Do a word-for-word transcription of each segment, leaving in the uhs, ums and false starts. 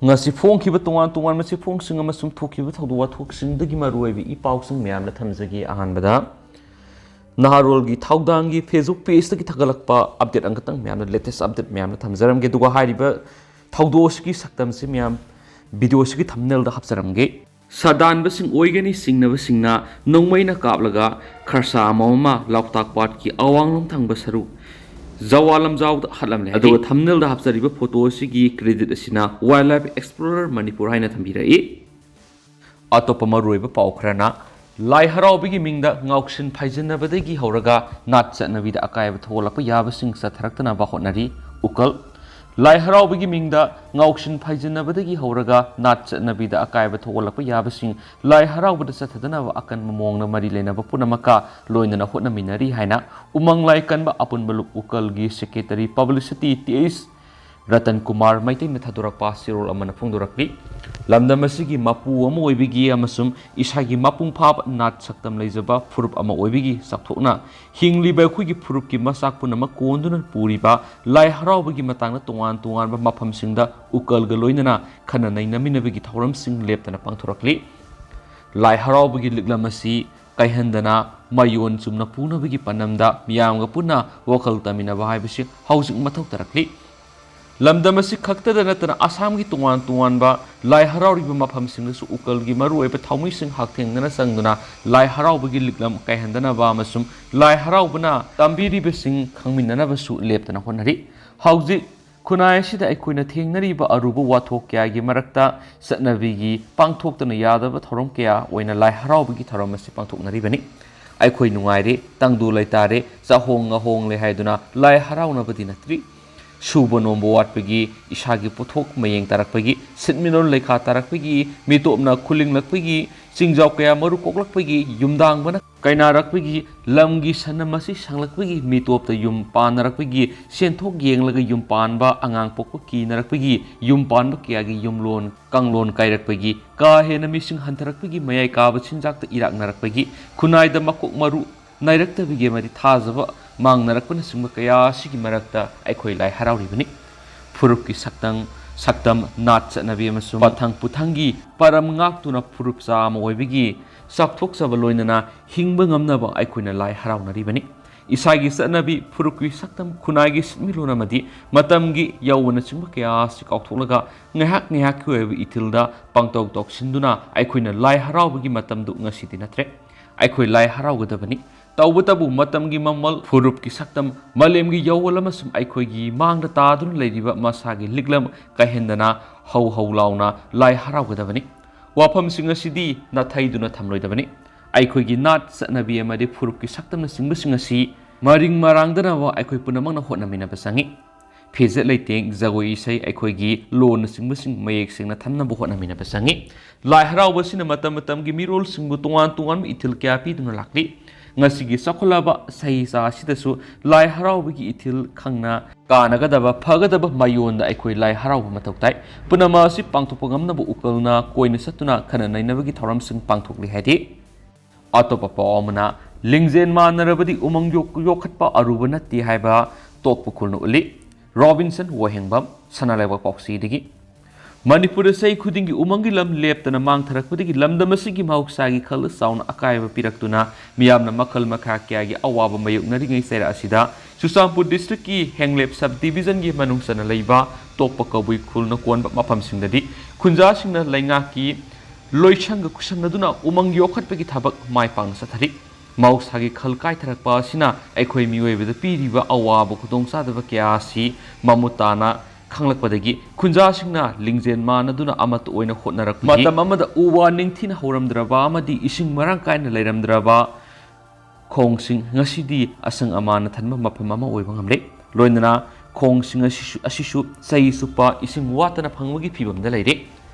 ꯉꯁꯤ ꯐꯣꯡꯈꯤꯕ ꯇꯣꯉꯥꯟ ꯇꯣꯉꯥꯟꯕ ꯆꯦꯐꯣꯡꯁꯤꯡ ꯑꯃꯁꯨꯡ ꯊꯣꯛꯈꯤꯕ ꯊꯧꯗꯣꯛ ꯋꯥꯊꯣꯛꯁꯤꯡꯗꯒꯤ ꯃꯔꯨꯑꯣꯏꯕ ꯏ ꯄꯥꯎꯁꯤꯡ ꯃꯌꯥꯝꯅ ꯊꯝꯖꯒꯦ꯫ ꯑꯍꯥꯟꯕꯗ, ꯅꯍꯥꯔꯣꯜꯒꯤ ꯊꯧꯗꯥꯡꯒꯤ Facebook pageꯇꯒꯤ ꯊꯥꯒꯠꯂꯛꯄ update ꯑꯃꯈꯛꯇꯪ ꯃꯌꯥꯝꯅ, latest update ꯃꯌꯥꯝꯅ ꯊꯝꯖꯔꯝꯒꯦ꯫ ꯑꯗꯨꯒ ꯍꯥꯏꯔꯤꯕ ꯊꯧꯗꯣꯛ ꯑꯁꯤꯒꯤ ꯁꯛꯇꯝꯁꯤ ꯃꯌꯥꯝ video ꯑꯁꯤꯒꯤ thumbnailꯗ ꯍꯥꯞꯆꯔꯝꯒꯦ꯫ ꯁꯥꯗꯥꯟꯕꯁꯤꯡ ꯑꯣꯏꯒꯅꯤ ꯆꯤꯡꯅꯕꯁꯤꯡꯅ ꯅꯣꯡꯃꯩꯅ ꯀꯥꯞꯂꯒ ꯈꯔꯁꯥ ꯑꯃꯃꯝ ꯂꯣꯛꯇꯥꯛ ꯄꯥꯠꯀꯤ ꯑꯋꯥꯡꯂꯣꯝ ꯊꯪꯕ ꯁꯔꯨꯛ ꯖꯋꯥ ꯂꯝꯖꯥꯎꯗ ꯍꯥꯠꯂꯝꯂꯦ꯫ ꯑꯗꯨꯒ thumbnailꯗ ꯍꯥꯞꯆꯔꯤꯕ photo ꯑꯁꯤꯒꯤ credit ꯑꯁꯤꯅ Wildlife Explorer ꯃꯅꯤꯄꯨꯔ ꯍꯥꯏꯅ ꯊꯝꯕꯤꯔꯛꯏ꯫ ꯑꯇꯣꯞꯄ ꯃꯔꯨꯑꯣꯏꯕ ꯄꯥꯎ ꯈꯔꯅ, ꯂꯥꯏ ꯍꯔꯥꯎꯕꯒꯤ ꯃꯤꯡꯗ ꯉꯥꯎꯁꯤꯟ ꯐꯥꯏꯖꯤꯟꯅꯕꯗꯒꯤ ꯍꯧꯔꯒ ꯅꯥꯠ ꯆꯠꯅꯕꯤꯗ ꯑꯀꯥꯏꯕ ꯊꯣꯛꯍꯜꯂꯛꯄ ꯌꯥꯕꯁꯤꯡ ꯆꯠꯊꯔꯛꯇꯅꯕ ꯍꯣꯠꯅꯔꯤ꯫ ꯎꯀꯜ, ꯂꯥꯏ ꯍꯔꯥꯎꯕꯒꯤ ꯃꯤꯡꯗ ꯉꯥꯎꯁꯤꯟ ꯐꯥꯏꯖꯤꯟꯅꯕꯗꯒꯤ ꯍꯧꯔꯒ ꯅꯥꯠ ꯆꯠꯅꯕꯤꯗ ꯑꯀꯥꯏꯕ ꯊꯣꯛꯍꯜꯂꯛꯄ ꯌꯥꯕꯁꯤꯡ ꯂꯥꯏ ꯍꯔꯥꯎꯕꯗ ꯆꯠꯊꯗꯅꯕ ꯑꯀꯟꯕ ꯃꯑꯣꯡꯗ ꯃꯔꯤ ꯂꯩꯅꯕ ꯄꯨꯝꯅꯃꯛꯀ ꯂꯣꯏꯅꯅ ꯍꯣꯠꯅꯃꯤꯟꯅꯔꯤ ꯍꯥꯏꯅ ꯎꯃꯪ ꯂꯥꯏ ꯀꯟꯕ ꯑꯄꯨꯟꯕ ꯂꯨꯞ ꯎꯀꯜꯒꯤ secretary publicity T H Ratan Kumar ꯃꯩꯇꯩꯅ ꯊꯥꯗꯣꯔꯛꯄ ꯆꯦꯔꯣꯜ ꯑꯃꯅ ꯐꯣꯡꯗꯣꯔꯛꯂꯤ꯫ ꯂꯝꯗꯝ ꯑꯁꯤꯒꯤ ꯃꯄꯨ ꯑꯃ ꯑꯣꯏꯕꯒꯤ ꯑꯃꯁꯨꯡ ꯏꯁꯥꯒꯤ ꯃꯄꯨꯡ ꯐꯥꯕ ꯅꯥꯠ ꯁꯛꯇꯝ ꯂꯩꯖꯕ ꯐꯨꯔꯨꯞ ꯑꯃ ꯑꯣꯏꯕꯒꯤ ꯆꯥꯎꯊꯣꯛꯅ ꯍꯤꯡꯂꯤꯕ ꯑꯩꯈꯣꯏꯒꯤ ꯐꯨꯔꯨꯞꯀꯤ ꯃꯆꯥꯛ ꯄꯨꯝꯅꯃꯛ ꯀꯣꯟꯗꯨꯅ ꯄꯨꯔꯤꯕ ꯂꯥꯏ ꯍꯔꯥꯎꯕꯒꯤ ꯃꯇꯥꯡꯗ ꯇꯣꯉꯥꯟ ꯇꯣꯉꯥꯟꯕ ꯃꯐꯝꯁꯤꯡꯗ ꯎꯀꯜꯒ ꯂꯣꯏꯅꯅ ꯈꯟꯅ ꯅꯩꯅꯃꯤꯟꯅꯕꯒꯤ ꯊꯧꯔꯝꯁꯤꯡ ꯂꯦꯞꯇꯅ ꯄꯥꯡꯊꯣꯔꯛꯂꯤ꯫ ꯂꯥꯏ ꯍꯔꯥꯎꯕꯒꯤ ꯂꯤꯛꯂꯝ ꯑꯁꯤ ꯀꯥꯏꯍꯟꯗꯅ ꯃꯌꯣꯟ ꯆꯨꯝꯅ ꯄꯨꯅꯕꯒꯤ ꯄꯥꯟꯗꯝꯗ ꯃꯤꯌꯥꯝꯒ ꯄꯨꯟꯅ ꯋꯥꯈꯜ ꯇꯥꯃꯤꯟꯅꯕ ꯍꯥꯏꯕꯁꯤ ꯍꯧꯖꯤꯛ ꯃꯊꯧ ꯇꯥꯔꯛꯂꯤ꯫ ꯂꯝꯗꯝ ꯑꯁꯤ ꯈꯛꯇꯗ ꯅꯠꯇꯅ ꯑꯁꯥꯝꯒꯤ ꯇꯣꯉꯥꯟ ꯇꯣꯉꯥꯟꯕ ꯂꯥꯏ ꯍꯔꯥꯎꯔꯤꯕ ꯃꯐꯝꯁꯤꯡꯗꯁꯨ ꯎꯀꯜꯒꯤ ꯃꯔꯨꯑꯣꯏꯕ ꯊꯧꯃꯤꯁꯤꯡ ꯍꯛꯊꯦꯡꯅꯅ ꯆꯪꯗꯨꯅ ꯂꯥꯏ ꯍꯔꯥꯎꯕꯒꯤ ꯂꯤꯛꯂꯝ ꯀꯥꯏꯍꯟꯗꯅꯕ ꯑꯃꯁꯨꯡ ꯂꯥꯏ ꯍꯔꯥꯎꯕꯅ ꯇꯝꯕꯤꯔꯤꯕꯁꯤꯡ ꯈꯪꯃꯤꯟꯅꯅꯕꯁꯨ ꯂꯦꯞꯇꯅ ꯍꯣꯠꯅꯔꯤ꯫ ꯍꯧꯖꯤꯛ ꯈꯨꯟꯅꯥꯏ ꯑꯁꯤꯗ ꯑꯩꯈꯣꯏꯅ ꯊꯦꯡꯅꯔꯤꯕ ꯑꯔꯨꯕ ꯋꯥꯊꯣꯛ ꯀꯌꯥꯒꯤ ꯃꯔꯛꯇ ꯆꯠꯅꯕꯤꯒꯤ ꯄꯥꯡꯊꯣꯛꯇꯅ ꯌꯥꯗꯕ ꯊꯧꯔꯝ ꯀꯌꯥ ꯑꯣꯏꯅ ꯂꯥꯏ ꯍꯔꯥꯎꯕꯒꯤ ꯊꯧꯔꯝ ꯑꯁꯤ ꯄꯥꯡꯊꯣꯛꯅꯔꯤꯕꯅꯤ꯫ ꯑꯩꯈꯣꯏ ꯅꯨꯡꯉꯥꯏꯔꯦ, ꯇꯪꯗꯨ ꯂꯩꯇꯥꯔꯦ, ꯆꯥꯍꯣꯡ ꯉꯥꯍꯣꯡꯂꯦ ꯍꯥꯏꯗꯨꯅ ꯂꯥꯏ ꯍꯔꯥꯎꯅꯕꯗꯤ ꯅꯠꯇ꯭ꯔꯤ꯫ ꯁꯨꯕ ꯅꯣꯝꯕ ꯋꯥꯠꯄꯒꯤ, ꯏꯁꯥꯒꯤ ꯄꯣꯠꯊꯣꯛ ꯃꯌꯦꯡ ꯇꯥꯔꯛꯄꯒꯤ, ꯁꯤꯟꯃꯤꯠꯂꯣꯟ ꯂꯩꯈꯥ ꯇꯥꯔꯛꯄꯒꯤ, ꯃꯤꯇꯣꯞꯅ ꯈꯨꯂꯤꯡꯂꯛꯄꯒꯤ, ꯆꯤꯡꯖꯥꯎ ꯀꯌꯥ ꯃꯔꯨ ꯀꯣꯛꯂꯛꯄꯒꯤ, ꯌꯨꯝꯗꯥꯡꯕꯅ ꯀꯥꯏꯅꯔꯛꯄꯒꯤ, ꯂꯝꯒꯤ ꯁꯟꯅꯝ ꯑꯁꯤ ꯁꯥꯡꯂꯛꯄꯒꯤ, ꯃꯤꯇꯣꯞꯇ ꯌꯨꯝ ꯄꯥꯟꯅꯔꯛꯄꯒꯤ, ꯁꯦꯟꯊꯣꯛ ꯌꯦꯡꯂꯒ ꯌꯨꯝ ꯄꯥꯟꯕ, ꯑꯉꯥꯡ ꯄꯣꯛꯄ ꯀꯤꯅꯔꯛꯄꯒꯤ, ꯌꯨꯝ ꯄꯥꯟꯕ ꯀꯌꯥꯒꯤ ꯌꯨꯝꯂꯣꯟ ꯀꯥꯡꯂꯣꯟ ꯀꯥꯏꯔꯛꯄꯒꯤ, ꯀꯥ ꯍꯦꯟꯅ ꯃꯤꯁꯤꯡ ꯍꯟꯊꯔꯛꯄꯒꯤ, ꯃꯌꯥꯏ ꯀꯥꯕ ꯆꯤꯟꯖꯥꯛꯇ ꯏꯔꯥꯛꯅꯔꯛꯄꯒꯤ, ꯈꯨꯟꯅꯥꯏꯗ ꯃꯀꯣꯛ ꯃꯔꯨ ꯅꯥꯏꯔꯛꯇꯕꯒꯤ ꯑꯃꯗꯤ ꯊꯥꯖꯕ ꯃꯥꯡꯅꯔꯛꯄꯅꯆꯤꯡꯕ ꯀꯌꯥ ꯑꯁꯤꯒꯤ ꯃꯔꯛꯇ ꯑꯩꯈꯣꯏ ꯂꯥꯏ ꯍꯔꯥꯎꯔꯤꯕꯅꯤ꯫ ꯐꯨꯔꯨꯞꯀꯤ ꯁꯛꯇꯝ ꯁꯛꯇꯝ, ꯅꯥꯠ ꯆꯠꯅꯕꯤ ꯑꯃꯁꯨꯡ ꯄꯊꯪ ꯄꯨꯊꯪꯒꯤ ꯄꯔꯝ ꯉꯥꯛꯇꯨꯅ ꯐꯨꯔꯨꯞ ꯆꯥ ꯑꯃ ꯑꯣꯏꯕꯒꯤ ꯆꯥꯎꯊꯣꯛꯆꯕ ꯂꯣꯏꯅꯅ ꯍꯤꯡꯕ ꯉꯝꯅꯕ ꯑꯩꯈꯣꯏꯅ ꯂꯥꯏ ꯍꯔꯥꯎꯅꯔꯤꯕꯅꯤ꯫ ꯏꯁꯥꯒꯤ ꯆꯠꯅꯕꯤ, ꯐꯨꯔꯨꯞꯀꯤ ꯁꯛꯇꯝ, ꯈꯨꯟꯅꯥꯏꯒꯤ ꯁꯤꯟꯃꯤꯠꯂꯣꯟ ꯑꯃꯗꯤ ꯃꯇꯝꯒꯤ ꯌꯧꯕꯅꯆꯤꯡꯕ ꯀꯌꯥ ꯑꯁꯤ ꯀꯥꯎꯊꯣꯛꯂꯒ ꯉꯥꯏꯍꯥꯛ ꯉꯥꯏꯍꯥꯛꯀꯤ ꯑꯣꯏꯕ ꯏꯊꯤꯜꯗ ꯄꯥꯡꯇꯧ ꯇꯧꯁꯤꯟꯗꯨꯅ ꯑꯩꯈꯣꯏꯅ ꯂꯥꯏ ꯍꯔꯥꯎꯕꯒꯤ ꯃꯇꯝꯗꯨ ꯉꯁꯤꯗꯤ ꯅꯠꯇ꯭ꯔꯦ꯫ ꯑꯩꯈꯣꯏ ꯂꯥꯏ ꯍꯔꯥꯎꯒꯗꯕꯅꯤ꯫ ꯇꯧꯕꯇꯕꯨ ꯃꯇꯝꯒꯤ ꯃꯃꯜ, ꯐꯨꯔꯨꯞꯀꯤ ꯁꯛꯇꯝ, ꯃꯥꯂꯦꯝꯒꯤ ꯌꯧꯋꯜ ꯑꯃꯁꯨꯡ ꯑꯩꯈꯣꯏꯒꯤ ꯃꯥꯡꯗ ꯇꯥꯗꯨꯅ ꯂꯩꯔꯤꯕ ꯃꯁꯥꯒꯤ ꯂꯤꯛꯂꯝ ꯀꯥꯏꯍꯟꯗꯅ ꯍꯧ ꯍꯧ ꯂꯥꯎꯅ ꯂꯥꯏ ꯍꯔꯥꯎꯒꯗꯕꯅꯤ꯫ ꯋꯥꯐꯝꯁꯤꯡ ꯑꯁꯤꯗꯤ ꯅꯥꯊꯩꯗꯨꯅ ꯊꯝꯂꯣꯏꯗꯕꯅꯤ꯫ ꯑꯩꯈꯣꯏꯒꯤ ꯅꯥꯠ, ꯆꯠꯅꯕꯤ ꯑꯃꯗꯤ ꯐꯨꯔꯨꯞꯀꯤ ꯁꯛꯇꯝꯅꯆꯤꯡꯕꯁꯤꯡ ꯑꯁꯤ ꯃꯔꯤꯡ ꯃꯔꯥꯡꯗꯅꯕ ꯑꯩꯈꯣꯏ ꯄꯨꯝꯅꯃꯛꯅ ꯍꯣꯠꯅꯃꯤꯟꯅꯕ ꯆꯪꯏ꯫ ꯐꯤꯖꯦꯠ ꯂꯩꯇꯦꯡ, ꯖꯒꯣꯏ ꯏꯁꯩ, ꯑꯩꯈꯣꯏꯒꯤ ꯂꯣꯟꯅꯆꯤꯡꯕꯁꯤꯡ ꯃꯌꯦꯛ ꯁꯦꯡꯅ ꯊꯝꯅꯕ ꯍꯣꯠꯅꯃꯤꯟꯅꯕ ꯆꯪꯏ꯫ ꯂꯥꯏ ꯍꯔꯥꯎꯕ ꯑꯁꯤꯅ ꯃꯇꯝ ꯃꯇꯝꯒꯤ ꯃꯤꯔꯣꯜꯁꯤꯡꯕꯨ ꯇꯣꯉꯥꯟ ꯇꯣꯉꯥꯟꯕ ꯏꯊꯤꯜ ꯀꯌꯥ ꯄꯤꯗꯨꯅ ꯂꯥꯛꯂꯤ꯫ ꯉꯁꯤꯒꯤ ꯆꯥꯎꯈꯠꯂꯕ ꯆꯍꯤ ꯆꯥ ꯑꯁꯤꯗꯁꯨ ꯂꯥꯏ ꯍꯔꯥꯎꯕꯒꯤ ꯏꯊꯤꯜ ꯈꯪꯅ ꯀꯥꯟꯅꯒꯗꯕ, ꯐꯒꯗꯕ ꯃꯥꯏꯌꯣꯟꯗ ꯑꯩꯈꯣꯏ ꯂꯥꯏ ꯍꯔꯥꯎꯕ ꯃꯊꯧ ꯇꯥꯏ꯫ ꯄꯨꯝꯅꯃꯛ ꯑꯁꯤ ꯄꯥꯡꯊꯣꯛꯄ ꯉꯝꯅꯕ ꯎꯀꯜꯅ ꯀꯣꯏꯅ ꯆꯠꯇꯨꯅ ꯈꯟꯅ ꯅꯩꯅꯕꯒꯤ ꯊꯧꯔꯝꯁꯤꯡ ꯄꯥꯡꯊꯣꯛꯂꯤ ꯍꯥꯏꯗꯤ꯫ ꯑꯇꯣꯞꯄ ꯄꯥꯎ ꯑꯃꯅ, ꯂꯤꯡꯖꯦꯜ ꯃꯥꯟꯅꯔꯕꯗꯤ ꯎꯃꯪ ꯌꯣꯛ-, ꯌꯣꯛꯈꯠꯄ ꯑꯔꯨꯕ ꯅꯠꯇꯦ ꯍꯥꯏꯕ ꯇꯣꯛꯄ ꯈꯨꯜꯅ ꯎꯠꯂꯤ꯫ ꯔꯣꯕꯤꯟꯁꯟ ꯋꯥꯍꯦꯡꯕꯝ, ꯁꯅꯥ ꯂꯩꯕꯥꯛ ꯄꯥꯎꯆꯦꯗꯒꯤ꯫ ꯃꯅꯤꯄꯨꯔꯗ ꯆꯍꯤ ꯈꯨꯗꯤꯡꯒꯤ ꯎꯃꯪꯒꯤ ꯂꯝ ꯂꯦꯞꯇꯅ ꯃꯥꯡꯊꯔꯛꯄꯗꯒꯤ ꯂꯝꯗꯝ ꯑꯁꯤꯒꯤ ꯃꯍꯧꯁꯥꯒꯤ ꯈꯜꯗ ꯆꯥꯎꯅ ꯑꯀꯥꯏꯕ ꯄꯤꯔꯛꯇꯨꯅ ꯃꯤꯌꯥꯝꯅ ꯃꯈꯜ ꯃꯈꯥ ꯀꯌꯥꯒꯤ ꯑꯋꯥꯕ ꯃꯥꯌꯣꯛꯅꯔꯤꯉꯩ ꯆꯩꯔꯥꯛ ꯑꯁꯤꯗ ꯆꯨꯔꯆꯥꯟꯄꯨꯔ district ꯀꯤ ꯍꯦꯡꯂꯦꯞ sub division ꯒꯤ ꯃꯅꯨꯡ ꯆꯟꯅ ꯂꯩꯕ ꯇꯣꯛꯄ ꯀꯕꯨꯏ ꯈꯨꯜꯅ ꯀꯣꯟꯕ ꯃꯐꯝꯁꯤꯡꯗꯗꯤ ꯈꯨꯟꯖꯥꯁꯤꯡꯅ ꯂꯩꯉꯥꯛꯀꯤ ꯂꯣꯏꯁꯪꯒ ꯈꯨꯠꯁꯝꯅꯗꯨꯅ ꯎꯃꯪ ꯌꯣꯛꯈꯠꯄꯒꯤ ꯊꯕꯛ ꯃꯥꯏ ꯄꯥꯛꯅ ꯆꯠꯊꯔꯤ꯫ ꯃꯍꯧꯁꯥꯒꯤ ꯈꯜ ꯀꯥꯏꯊꯔꯛꯄ ꯑꯁꯤꯅ ꯑꯩꯈꯣꯏ ꯃꯤꯑꯣꯏꯕꯗ ꯄꯤꯔꯤꯕ ꯑꯋꯥꯕ ꯈꯨꯗꯣꯡꯆꯥꯗꯕ ꯀꯌꯥ ꯑꯁꯤ ꯃꯃꯨꯠ ꯇꯥꯅ ꯈꯪꯂꯛꯄꯗꯒꯤ ꯈꯨꯟꯖꯥꯁꯤꯡꯅ ꯂꯤꯡꯖꯦꯜ ꯃꯥꯟꯅꯗꯨꯅ ꯑꯃꯠꯇ ꯑꯣꯏꯅ ꯍꯣꯠꯅꯔꯛꯄꯒꯤ ꯃꯇꯝ ꯑꯃꯗ ꯎ ꯋꯥ ꯅꯤꯡꯊꯤꯅ ꯍꯧꯔꯝꯗ꯭ꯔꯕ ꯑꯃꯗꯤ ꯏꯁꯤꯡ ꯃꯔꯥꯡ ꯀꯥꯏꯅ ꯂꯩꯔꯝꯗ꯭ꯔꯕ ꯈꯣꯡꯁꯤꯡ ꯉꯁꯤꯗꯤ ꯑꯁꯪ ꯑꯃꯥꯟꯅ ꯊꯟꯕ ꯃꯐꯝ ꯑꯃ ꯑꯣꯏꯕ ꯉꯝꯂꯦ꯫ ꯂꯣꯏꯅꯅ ꯈꯣꯡꯁꯤꯡ ꯑꯁꯤꯁꯨ, ꯑꯁꯤꯁꯨ ꯆꯍꯤ ꯆꯨꯞꯄ ꯏꯁꯤꯡ ꯋꯥꯠꯇꯅ ꯐꯪꯕꯒꯤ ꯐꯤꯕꯝꯗ ꯂꯩꯔꯦ꯫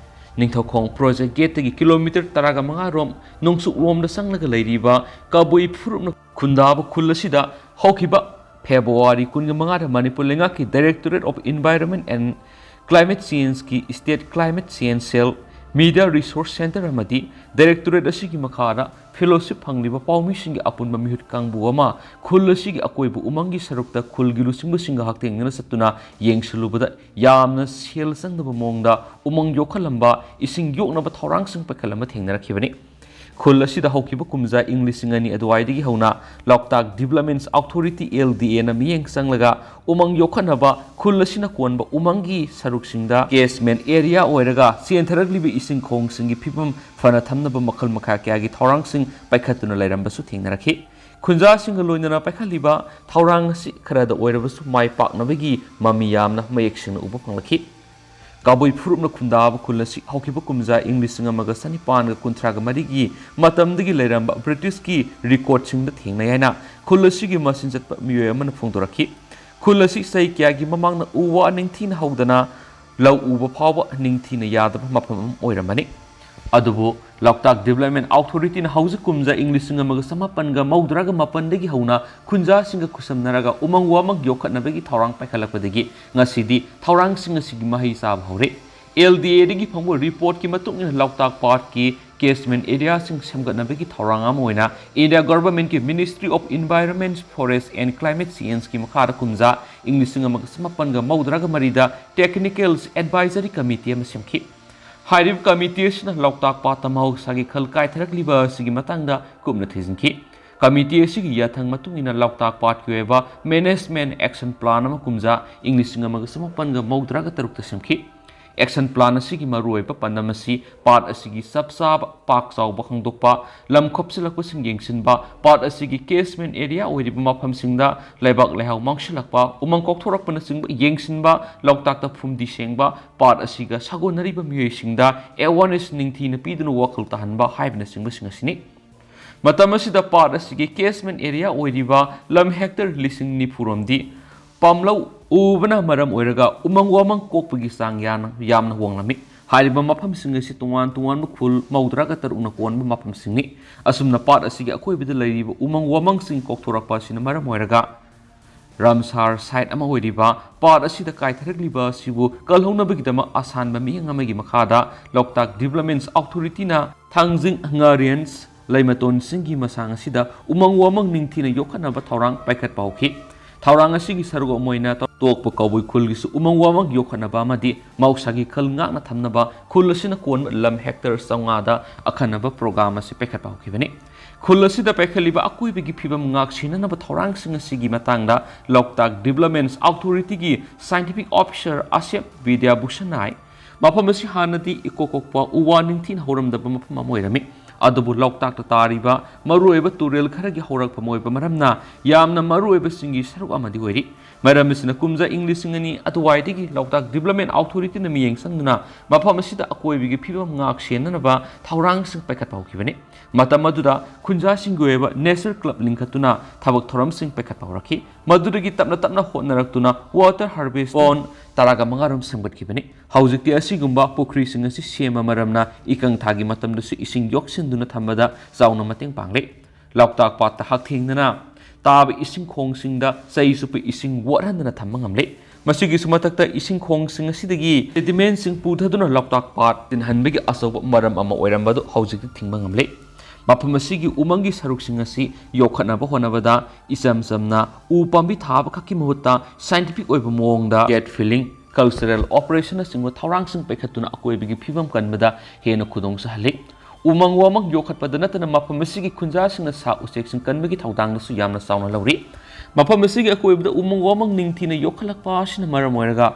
ꯅꯤꯡꯊꯧꯈꯣꯡ project gate ꯇꯒꯤ kilometre ꯇꯔꯥꯒ ꯃꯉꯥ ꯔꯣꯝ ꯅꯣꯡꯆꯨꯞ ꯂꯣꯝꯗ ꯆꯪꯂꯒ ꯂꯩꯔꯤꯕ ꯀꯕꯨꯏ ꯐꯨꯔꯨꯞꯅ ꯈꯨꯟꯗꯥꯕ ꯈꯨꯜ ꯑꯁꯤꯗ ꯍꯧꯈꯤꯕ February ꯀꯨꯟꯒ ꯃꯉꯥꯗ ꯃꯅꯤꯄꯨꯔ ꯂꯩꯉꯥꯛꯀꯤ Directorate of Environment and Climate Change ꯀꯤ State Climate Change Cell Media Resource Center ꯑꯃꯗꯤ Directorate ꯑꯁꯤꯒꯤ ꯃꯈꯥꯗ fellowship ꯐꯪꯂꯤꯕ ꯄꯥꯎꯃꯤꯁꯤꯡꯒꯤ ꯑꯄꯨꯟꯕ ꯃꯤꯍꯨꯠ ꯀꯥꯡꯕꯨ ꯑꯃ ꯈꯨꯜ ꯑꯁꯤꯒꯤ ꯑꯀꯣꯏꯕ ꯎꯃꯪꯒꯤ ꯁꯔꯨꯛꯇ ꯈꯨꯜꯒꯤ ꯂꯨꯆꯤꯡꯕꯁꯤꯡꯒ ꯍꯛꯊꯦꯡꯅꯅ ꯆꯠꯇꯨꯅ ꯌꯦꯡꯁꯤꯜꯂꯨꯕꯗ ꯌꯥꯝꯅ ꯁꯦꯜ ꯆꯪꯗꯕ ꯃꯑꯣꯡꯗ ꯎꯃꯪ ꯌꯣꯛꯈꯠꯂꯝꯕ, ꯏꯁꯤꯡ ꯌꯣꯛꯅꯕ ꯊꯧꯔꯥꯡꯁꯤꯡ ꯄꯥꯏꯈꯠꯂꯝꯕ ꯊꯦꯡꯅꯔꯛꯈꯤꯕꯅꯤ꯫ ꯈꯨꯜ ꯑꯁꯤꯗ ꯍꯧꯈꯤꯕ ꯀꯨꯝꯖꯥ ꯏꯪ ꯂꯤꯁꯤꯡ ꯑꯅꯤ ꯑꯗꯨꯋꯥꯏꯗꯒꯤ ꯍꯧꯅ Loktak Development Authority, L D A ꯅ ꯃꯤꯠꯌꯦꯡ ꯆꯪꯂꯒ ꯎꯃꯪ ꯌꯣꯛꯈꯠꯅꯕ, ꯈꯨꯜ ꯑꯁꯤꯅ ꯀꯣꯟꯕ ꯎꯃꯪꯒꯤ ꯁꯔꯨꯛꯁꯤꯡꯗ catchment area ꯑꯣꯏꯔꯒ ꯆꯦꯟꯊꯔꯛꯂꯤꯕ ꯏꯁꯤꯡ ꯈꯣꯡꯁꯤꯡꯒꯤ ꯐꯤꯕꯝ ꯐꯅ ꯊꯝꯅꯕ ꯃꯈꯜ ꯃꯈꯥ ꯀꯌꯥꯒꯤ ꯊꯧꯔꯥꯡꯁꯤꯡ ꯄꯥꯏꯈꯠꯇꯨꯅ ꯂꯩꯔꯝꯕꯁꯨ ꯊꯦꯡꯅꯔꯛꯈꯤ꯫ ꯈꯨꯟꯖꯥꯁꯤꯡꯒ ꯂꯣꯏꯅꯅ ꯄꯥꯏꯈꯠꯂꯤꯕ ꯊꯧꯔꯥꯡ ꯑꯁꯤ ꯈꯔꯗ ꯑꯣꯏꯔꯕꯁꯨ ꯃꯥꯏ ꯄꯥꯛꯅꯕꯒꯤ ꯃꯃꯤ ꯌꯥꯝꯅ ꯃꯌꯦꯛ ꯁꯦꯡꯅ ꯎꯕ ꯐꯪꯂꯛꯈꯤ꯫ ꯀꯕꯨꯏ ꯐꯨꯔꯨꯞꯅ ꯈꯨꯟꯗꯥꯕ ꯈꯨꯜ ꯑꯁꯤ ꯍꯧꯈꯤꯕ ꯀꯨꯝꯖꯥ ꯏꯪ ꯂꯤꯁꯤꯡ ꯑꯃꯒ ꯆꯅꯤꯄꯥꯟꯒ ꯀꯨꯟꯊ꯭ꯔꯥꯒ ꯃꯔꯤꯒꯤ ꯃꯇꯝꯗꯒꯤ ꯂꯩꯔꯝꯕ ꯕ꯭ꯔꯤꯇꯤꯁꯀꯤ ꯔꯦꯀꯣꯔꯗꯁꯤꯡꯗ ꯊꯦꯡꯅꯩ ꯍꯥꯏꯅ ꯈꯨꯜ ꯑꯁꯤꯒꯤ ꯃꯆꯤꯟ ꯆꯠꯄ ꯃꯤꯑꯣꯏ ꯑꯃꯅ ꯐꯣꯡꯗꯣꯔꯛꯈꯤ꯫ ꯈꯨꯜ ꯑꯁꯤ ꯆꯍꯤ ꯀꯌꯥꯒꯤ ꯃꯃꯥꯡꯗ ꯎ ꯋꯥ ꯅꯤꯡꯊꯤꯅ ꯍꯧꯗꯅ ꯂꯧ ꯎꯕ ꯐꯥꯎꯕ ꯅꯤꯡꯊꯤꯅ ꯌꯥꯗꯕ ꯃꯐꯝ ꯑꯃ ꯑꯣꯏꯔꯝꯕꯅꯤ꯫ ꯑꯗꯨꯕꯨ Loktak Development Authority ꯅ ꯍꯧꯖꯤꯛ ꯀꯨꯝꯖꯥ ꯏꯪ ꯂꯤꯁꯤꯡ ꯑꯃꯒ ꯆꯃꯥꯄꯟꯒ ꯃꯧꯗ꯭ꯔꯥꯒ ꯃꯥꯄꯟꯗꯒꯤ ꯍꯧꯅ ꯈꯨꯟꯖꯥꯁꯤꯡꯒ ꯈꯨꯠꯁꯝꯅꯔꯒ ꯎꯃꯪ ꯋꯥꯃꯪ ꯌꯣꯛꯈꯠꯅꯕꯒꯤ ꯊꯧꯔꯥꯡ ꯄꯥꯏꯈꯠꯂꯛꯄꯗꯒꯤ ꯉꯁꯤꯗꯤ ꯊꯧꯔꯥꯡꯁꯤꯡ ꯑꯁꯤꯒꯤ ꯃꯍꯩ ꯆꯥꯕ ꯍꯧꯔꯦ꯫ L D A ꯗꯒꯤ ꯐꯪꯕ ꯔꯤꯄꯣꯔꯠꯀꯤ ꯃꯇꯨꯡ ꯏꯟꯅ Loktak ꯄꯥꯠꯀꯤ catchment area ꯁꯤꯡ ꯁꯦꯝꯒꯠꯅꯕꯒꯤ ꯊꯧꯔꯥꯡ ꯑꯃ ꯑꯣꯏꯅ India ꯒꯚꯔꯟꯃꯦꯟꯠꯀꯤ Ministry of Environment, Forest and Climate Change ꯀꯤ ꯃꯈꯥꯗ ꯀꯨꯝꯖꯥ ꯏꯪ ꯂꯤꯁꯤꯡ ꯑꯃꯒ ꯆꯃꯥꯄꯟꯒ ꯃꯧꯗ꯭ꯔꯥꯒ ꯃꯔꯤꯗ Technical Advisory Committee ꯑꯃ ꯁꯦꯝꯈꯤ꯫ ꯍꯥꯏꯔꯤꯕ ꯀꯃꯤꯇꯤ ꯑꯁꯤꯅ ꯂꯣꯛꯇꯥꯛ ꯄꯥꯠꯇ ꯃꯍꯧꯁꯥꯒꯤ ꯈꯜ ꯀꯥꯏꯊꯔꯛꯂꯤꯕ ꯑꯁꯤꯒꯤ ꯃꯇꯥꯡꯗ ꯀꯨꯞꯅ ꯊꯤꯖꯤꯟꯈꯤ꯫ ꯀꯃꯤꯇꯤ ꯑꯁꯤꯒꯤ ꯌꯥꯊꯪ ꯃꯇꯨꯡ ꯏꯟꯅ ꯂꯣꯛꯇꯥꯛ ꯄꯥꯠꯀꯤ ꯑꯣꯏꯕ management action plan ꯑꯃ ꯀꯨꯝꯖꯥ ꯏꯪ ꯂꯤꯁꯤꯡ ꯑꯃꯒ ꯆꯃꯥꯄꯟꯒ ꯃꯧꯗ꯭ꯔꯥꯒ ꯇꯔꯨꯛꯇ ꯁꯦꯝꯈꯤ꯫ Action plan ꯑꯁꯤꯒꯤ ꯃꯔꯨꯑꯣꯏꯕ ꯄꯥꯟꯗꯝ ꯑꯁꯤ ꯄꯥꯠ ꯑꯁꯤꯒꯤ ꯆꯞ ꯆꯥꯕ ꯄꯥꯛ ꯆꯥꯎꯕ ꯈꯪꯗꯣꯛꯄ, ꯂꯝ ꯈꯣꯞꯆꯤꯜꯂꯛꯄꯁꯤꯡ ꯌꯦꯡꯁꯤꯟꯕ, ꯄꯥꯠ ꯑꯁꯤꯒꯤ catchment area ꯑꯣꯏꯔꯤꯕ ꯃꯐꯝꯁꯤꯡꯗ ꯂꯩꯕꯥꯛ ꯂꯩꯍꯥꯎ ꯃꯥꯡꯁꯤꯜꯂꯛꯄ, ꯎꯃꯪ ꯀꯣꯛꯊꯣꯔꯛꯄꯅꯆꯤꯡꯕ ꯌꯦꯡꯁꯤꯟꯕ, ꯂꯣꯛꯇꯥꯛꯇ ꯐꯨꯝꯗꯤ ꯁꯦꯡꯕ, ꯄꯥꯠ ꯑꯁꯤꯒ ꯁꯥꯒꯣꯟꯅꯔꯤꯕ ꯃꯤꯑꯣꯏꯁꯤꯡꯗ awareness ꯅꯤꯡꯊꯤꯅ ꯄꯤꯗꯨꯅ ꯋꯥꯈꯜ ꯇꯥꯍꯟꯕ ꯍꯥꯏꯕꯅꯆꯤꯡꯕꯁꯤꯡ ꯑꯁꯤꯅꯤ꯫ ꯃꯇꯝ ꯑꯁꯤꯗ ꯄꯥꯠ ꯑꯁꯤꯒꯤ catchment area ꯑꯣꯏꯔꯤꯕ ꯂꯝ hectare ꯂꯤꯁꯤꯡ ꯅꯤꯐꯨ ꯔꯣꯝꯗꯤ ꯄꯥꯝꯂꯧ ꯎꯕꯅ ꯃꯔꯝ ꯑꯣꯏꯔꯒ ꯎꯃꯪ ꯋꯥꯃꯪ ꯀꯣꯛꯄꯒꯤ ꯆꯥꯡ ꯌꯥꯝꯅ, ꯌꯥꯝꯅ ꯋꯥꯡꯂꯝꯃꯤ꯫ ꯍꯥꯏꯔꯤꯕ ꯃꯐꯝꯁꯤꯡ ꯑꯁꯤ ꯇꯣꯉꯥꯟ ꯇꯣꯉꯥꯟꯕ ꯈꯨꯜ ꯃꯧꯗ꯭ꯔꯥꯒ ꯇꯔꯨꯛꯅ ꯀꯣꯟꯕ ꯃꯐꯝꯁꯤꯡꯅꯤ꯫ ꯑꯁꯨꯝꯅ ꯄꯥꯠ ꯑꯁꯤꯒꯤ ꯑꯀꯣꯏꯕꯗ ꯂꯩꯔꯤꯕ ꯎꯃꯪ ꯋꯥꯃꯪꯁꯤꯡ ꯀꯣꯛꯊꯣꯔꯛꯄ ꯑꯁꯤꯅ ꯃꯔꯝ ꯑꯣꯏꯔꯒ ꯔꯥꯝꯁꯥꯔ ꯁꯥꯏꯠ ꯑꯃ ꯑꯣꯏꯔꯤꯕ ꯄꯥꯠ ꯑꯁꯤꯗ ꯀꯥꯏꯊꯔꯛꯂꯤꯕ ꯑꯁꯤꯕꯨ ꯀꯜꯍꯧꯅꯕꯒꯤꯗꯃꯛ ꯑꯁꯥꯟꯕ ꯃꯤꯠꯌꯦꯡ ꯑꯃꯒꯤ ꯃꯈꯥꯗ ꯂꯣꯛꯇꯥꯛ ꯗꯤꯕꯂꯞꯃꯦꯟꯠꯁ ꯑꯣꯊꯣꯔꯤꯇꯤꯅ ꯊꯥꯡꯖꯤꯡ, ꯉꯥꯔꯦꯟ, ꯂꯩꯃꯇꯣꯟꯁꯤꯡꯒꯤ ꯃꯁꯥꯡ ꯑꯁꯤꯗ ꯎꯃꯪ ꯋꯥꯃꯪ ꯅꯤꯡꯊꯤꯅ ꯌꯣꯛꯈꯠꯅꯕ ꯊꯧꯔꯥꯡ ꯄꯥꯏꯈꯠꯄ ꯍꯧꯈꯤ꯫ ꯊꯧꯔꯥꯡ ꯑꯁꯤꯒꯤ ꯁꯔꯨꯛ ꯑꯃ ꯑꯣꯏꯅ ꯇꯣꯛꯄ ꯀꯧꯕꯨꯏ ꯈꯨꯜꯒꯤꯁꯨ ꯎꯃꯪ ꯋꯥꯃꯪ ꯌꯣꯛꯈꯠꯅꯕ ꯑꯃꯗꯤ ꯃꯍꯧꯁꯥꯒꯤ ꯈꯜ ꯉꯥꯛꯅ ꯊꯝꯅꯕ ꯈꯨꯜ ꯑꯁꯤꯅ ꯀꯣꯟꯕ ꯂꯝ ꯍꯦꯛꯇꯔ ꯆꯥꯝꯃꯉꯥꯗ ꯑꯈꯟꯅꯕ ꯄ꯭ꯔꯣꯒ꯭ꯔꯥꯝ ꯑꯁꯤ ꯄꯥꯏꯈꯠꯄ ꯍꯧꯈꯤꯕꯅꯤ꯫ ꯈꯨꯜ ꯑꯁꯤꯗ ꯄꯥꯏꯈꯠꯂꯤꯕ ꯑꯀꯣꯏꯕꯒꯤ ꯐꯤꯕꯝ ꯉꯥꯛ ꯁꯦꯟꯅꯅꯕ ꯊꯧꯔꯥꯡꯁꯤꯡ ꯑꯁꯤꯒꯤ ꯃꯇꯥꯡꯗ ꯂꯣꯛꯇꯥꯛ ꯗꯤꯕꯂꯞꯃꯦꯟꯠꯁ ꯑꯣꯊꯣꯔꯤꯇꯤꯒꯤ ꯁꯥꯏꯟꯇꯤꯐꯤꯛ ꯑꯣꯐꯤꯁꯔ ꯑꯁꯦꯞ ꯕꯤꯗ꯭ꯌꯥꯚꯨꯁꯟꯅ ꯍꯥꯏ꯫ ꯃꯐꯝ ꯑꯁꯤ ꯍꯥꯟꯅꯗꯤ ꯏꯀꯣꯛ ꯀꯣꯛꯄ ꯎ ꯋꯥ ꯅꯤꯡꯊꯤꯅ ꯍꯧꯔꯝꯗꯕ ꯃꯐꯝ ꯑꯃ ꯑꯣꯏꯔꯝꯃꯤ꯫ ꯑꯗꯨꯕꯨ ꯂꯣꯛꯇꯥꯛꯇ ꯇꯥꯔꯤꯕ ꯃꯔꯨꯑꯣꯏꯕ ꯇꯨꯔꯦꯜ ꯈꯔꯒꯤ ꯍꯧꯔꯛꯐꯝ ꯑꯣꯏꯕ ꯃꯔꯝꯅ ꯌꯥꯝꯅ ꯃꯔꯨꯑꯣꯏꯕꯁꯤꯡꯒꯤ ꯁꯔꯨꯛ ꯑꯃꯗꯤ ꯑꯣꯏꯔꯤ꯫ ꯃꯔꯝ ꯑꯁꯤꯅ ꯀꯨꯝꯖꯥ ꯏꯪ ꯂꯤꯁꯤꯡ ꯑꯅꯤ ꯑꯗꯨꯋꯥꯏꯗꯒꯤ ꯂꯣꯛꯇꯥꯛ ꯗꯤꯕꯂꯞꯃꯦꯟꯠ ꯑꯣꯊꯣꯔꯤꯇꯤꯅ ꯃꯤꯠꯌꯦꯡ ꯆꯪꯗꯨꯅ ꯃꯐꯝ ꯑꯁꯤꯗ ꯑꯀꯣꯏꯕꯒꯤ ꯐꯤꯕꯝ ꯉꯥꯛ ꯁꯦꯟꯅꯅꯕ ꯊꯧꯔꯥꯡꯁꯤꯡ ꯄꯥꯏꯈꯠꯄ ꯍꯧꯈꯤꯕꯅꯤ꯫ ꯃꯇꯝ ꯑꯗꯨꯗ ꯈꯨꯟꯖꯥꯁꯤꯡꯒꯤ ꯑꯣꯏꯕ ꯅꯦꯆꯔ ꯀ꯭ꯂꯕ ꯂꯤꯡꯈꯠꯇꯨꯅ ꯊꯕꯛ ꯊꯧꯔꯝꯁꯤꯡ ꯄꯥꯏꯈꯠꯄ ꯍꯧꯔꯛꯈꯤ꯫ ꯃꯗꯨꯗꯒꯤ ꯇꯞꯅ ꯇꯞꯅ ꯍꯣꯠꯅꯔꯛꯇꯨꯅ ꯋꯥꯇꯔ ꯍꯥꯔꯚꯦꯁ ꯄꯣꯟ ꯇꯔꯥꯒ ꯃꯉꯥ ꯔꯣꯝ ꯁꯦꯝꯒꯠꯈꯤꯕꯅꯤ꯫ ꯍꯧꯖꯤꯛꯇꯤ ꯑꯁꯤꯒꯨꯝꯕ ꯄꯨꯈ꯭ꯔꯤꯁꯤꯡ ꯑꯁꯤ ꯁꯦꯝꯕ ꯃꯔꯝꯅ ꯏꯀꯪ ꯊꯥꯒꯤ ꯃꯇꯝꯗꯁꯨ ꯏꯁꯤꯡ ꯌꯣꯛꯁꯤꯟꯗꯨꯅ ꯊꯝꯕꯗ ꯆꯥꯎꯅ ꯃꯇꯦꯡ ꯄꯥꯡꯂꯦ꯫ ꯂꯣꯛꯇꯥꯛ ꯄꯥꯠꯇ ꯍꯛꯊꯦꯡꯅꯅ ꯇꯥꯕ ꯏꯁꯤꯡ ꯈꯣꯡꯁꯤꯡꯗ ꯆꯍꯤ ꯆꯨꯞꯄ ꯏꯁꯤꯡ ꯋꯥꯠꯍꯟꯗꯅ ꯊꯝꯕ ꯉꯝꯂꯦ꯫ ꯃꯁꯤꯒꯤꯁꯨ ꯃꯊꯛꯇ ꯏꯁꯤꯡ ꯈꯣꯡꯁꯤꯡ ꯑꯁꯤꯗꯒꯤ ꯁꯦꯗꯤꯃꯦꯟꯠꯁꯤꯡ ꯄꯨꯊꯗꯨꯅ ꯂꯣꯛꯇꯥꯛ ꯄꯥꯠ ꯇꯤꯟꯍꯟꯕꯒꯤ ꯑꯆꯧꯕ ꯃꯔꯝ ꯑꯃ ꯑꯣꯏꯔꯝꯕ ꯑꯗꯨ ꯍꯧꯖꯤꯛꯇꯤ ꯊꯤꯡꯕ ꯉꯝꯂꯦ꯫ ꯃꯐꯝ ꯑꯁꯤꯒꯤ ꯎꯃꯪꯒꯤ ꯁꯔꯨꯛꯁꯤꯡ ꯑꯁꯤ ꯌꯣꯛꯈꯠꯅꯕ ꯍꯣꯠꯅꯕꯗ ꯏꯆꯝ ꯆꯝꯅ ꯎ ꯄꯥꯝꯕꯤ ꯊꯥꯕ ꯈꯛꯀꯤ ꯃꯍꯨꯠꯇ ꯁꯥꯏꯟꯇꯤꯐꯤꯛ ꯑꯣꯏꯕ ꯃꯑꯣꯡꯗ ꯒꯦꯠ ꯐꯤꯂꯤꯡ, ꯀꯜꯆꯔꯦꯜ ꯑꯣꯄꯔꯦꯁꯟꯅꯆꯤꯡꯕ ꯊꯧꯔꯥꯡꯁꯤꯡ ꯄꯥꯏꯈꯠꯇꯨꯅ ꯑꯀꯣꯏꯕꯒꯤ ꯐꯤꯕꯝ ꯀꯟꯕꯗ ꯍꯦꯟꯅ ꯈꯨꯗꯣꯡ ꯆꯥꯍꯜꯂꯤ꯫ ꯎꯃꯪ ꯋꯥꯃꯪ ꯌꯣꯛꯈꯠꯄꯗ ꯅꯠꯇꯅ ꯃꯐꯝ ꯑꯁꯤꯒꯤ ꯈꯨꯟꯖꯥꯁꯤꯡꯅ ꯁꯥ ꯎꯆꯦꯛꯁꯤꯡ ꯀꯟꯕꯒꯤ ꯊꯧꯗꯥꯡꯗꯁꯨ ꯌꯥꯝꯅ ꯆꯥꯎꯅ ꯂꯧꯔꯤ꯫ ꯃꯐꯝ ꯑꯁꯤꯒꯤ ꯑꯀꯣꯏꯕꯗ ꯎꯃꯪ ꯋꯥꯃꯪ ꯅꯤꯡꯊꯤꯅ ꯌꯣꯛꯈꯠꯂꯛꯄ ꯑꯁꯤꯅ ꯃꯔꯝ ꯑꯣꯏꯔꯒ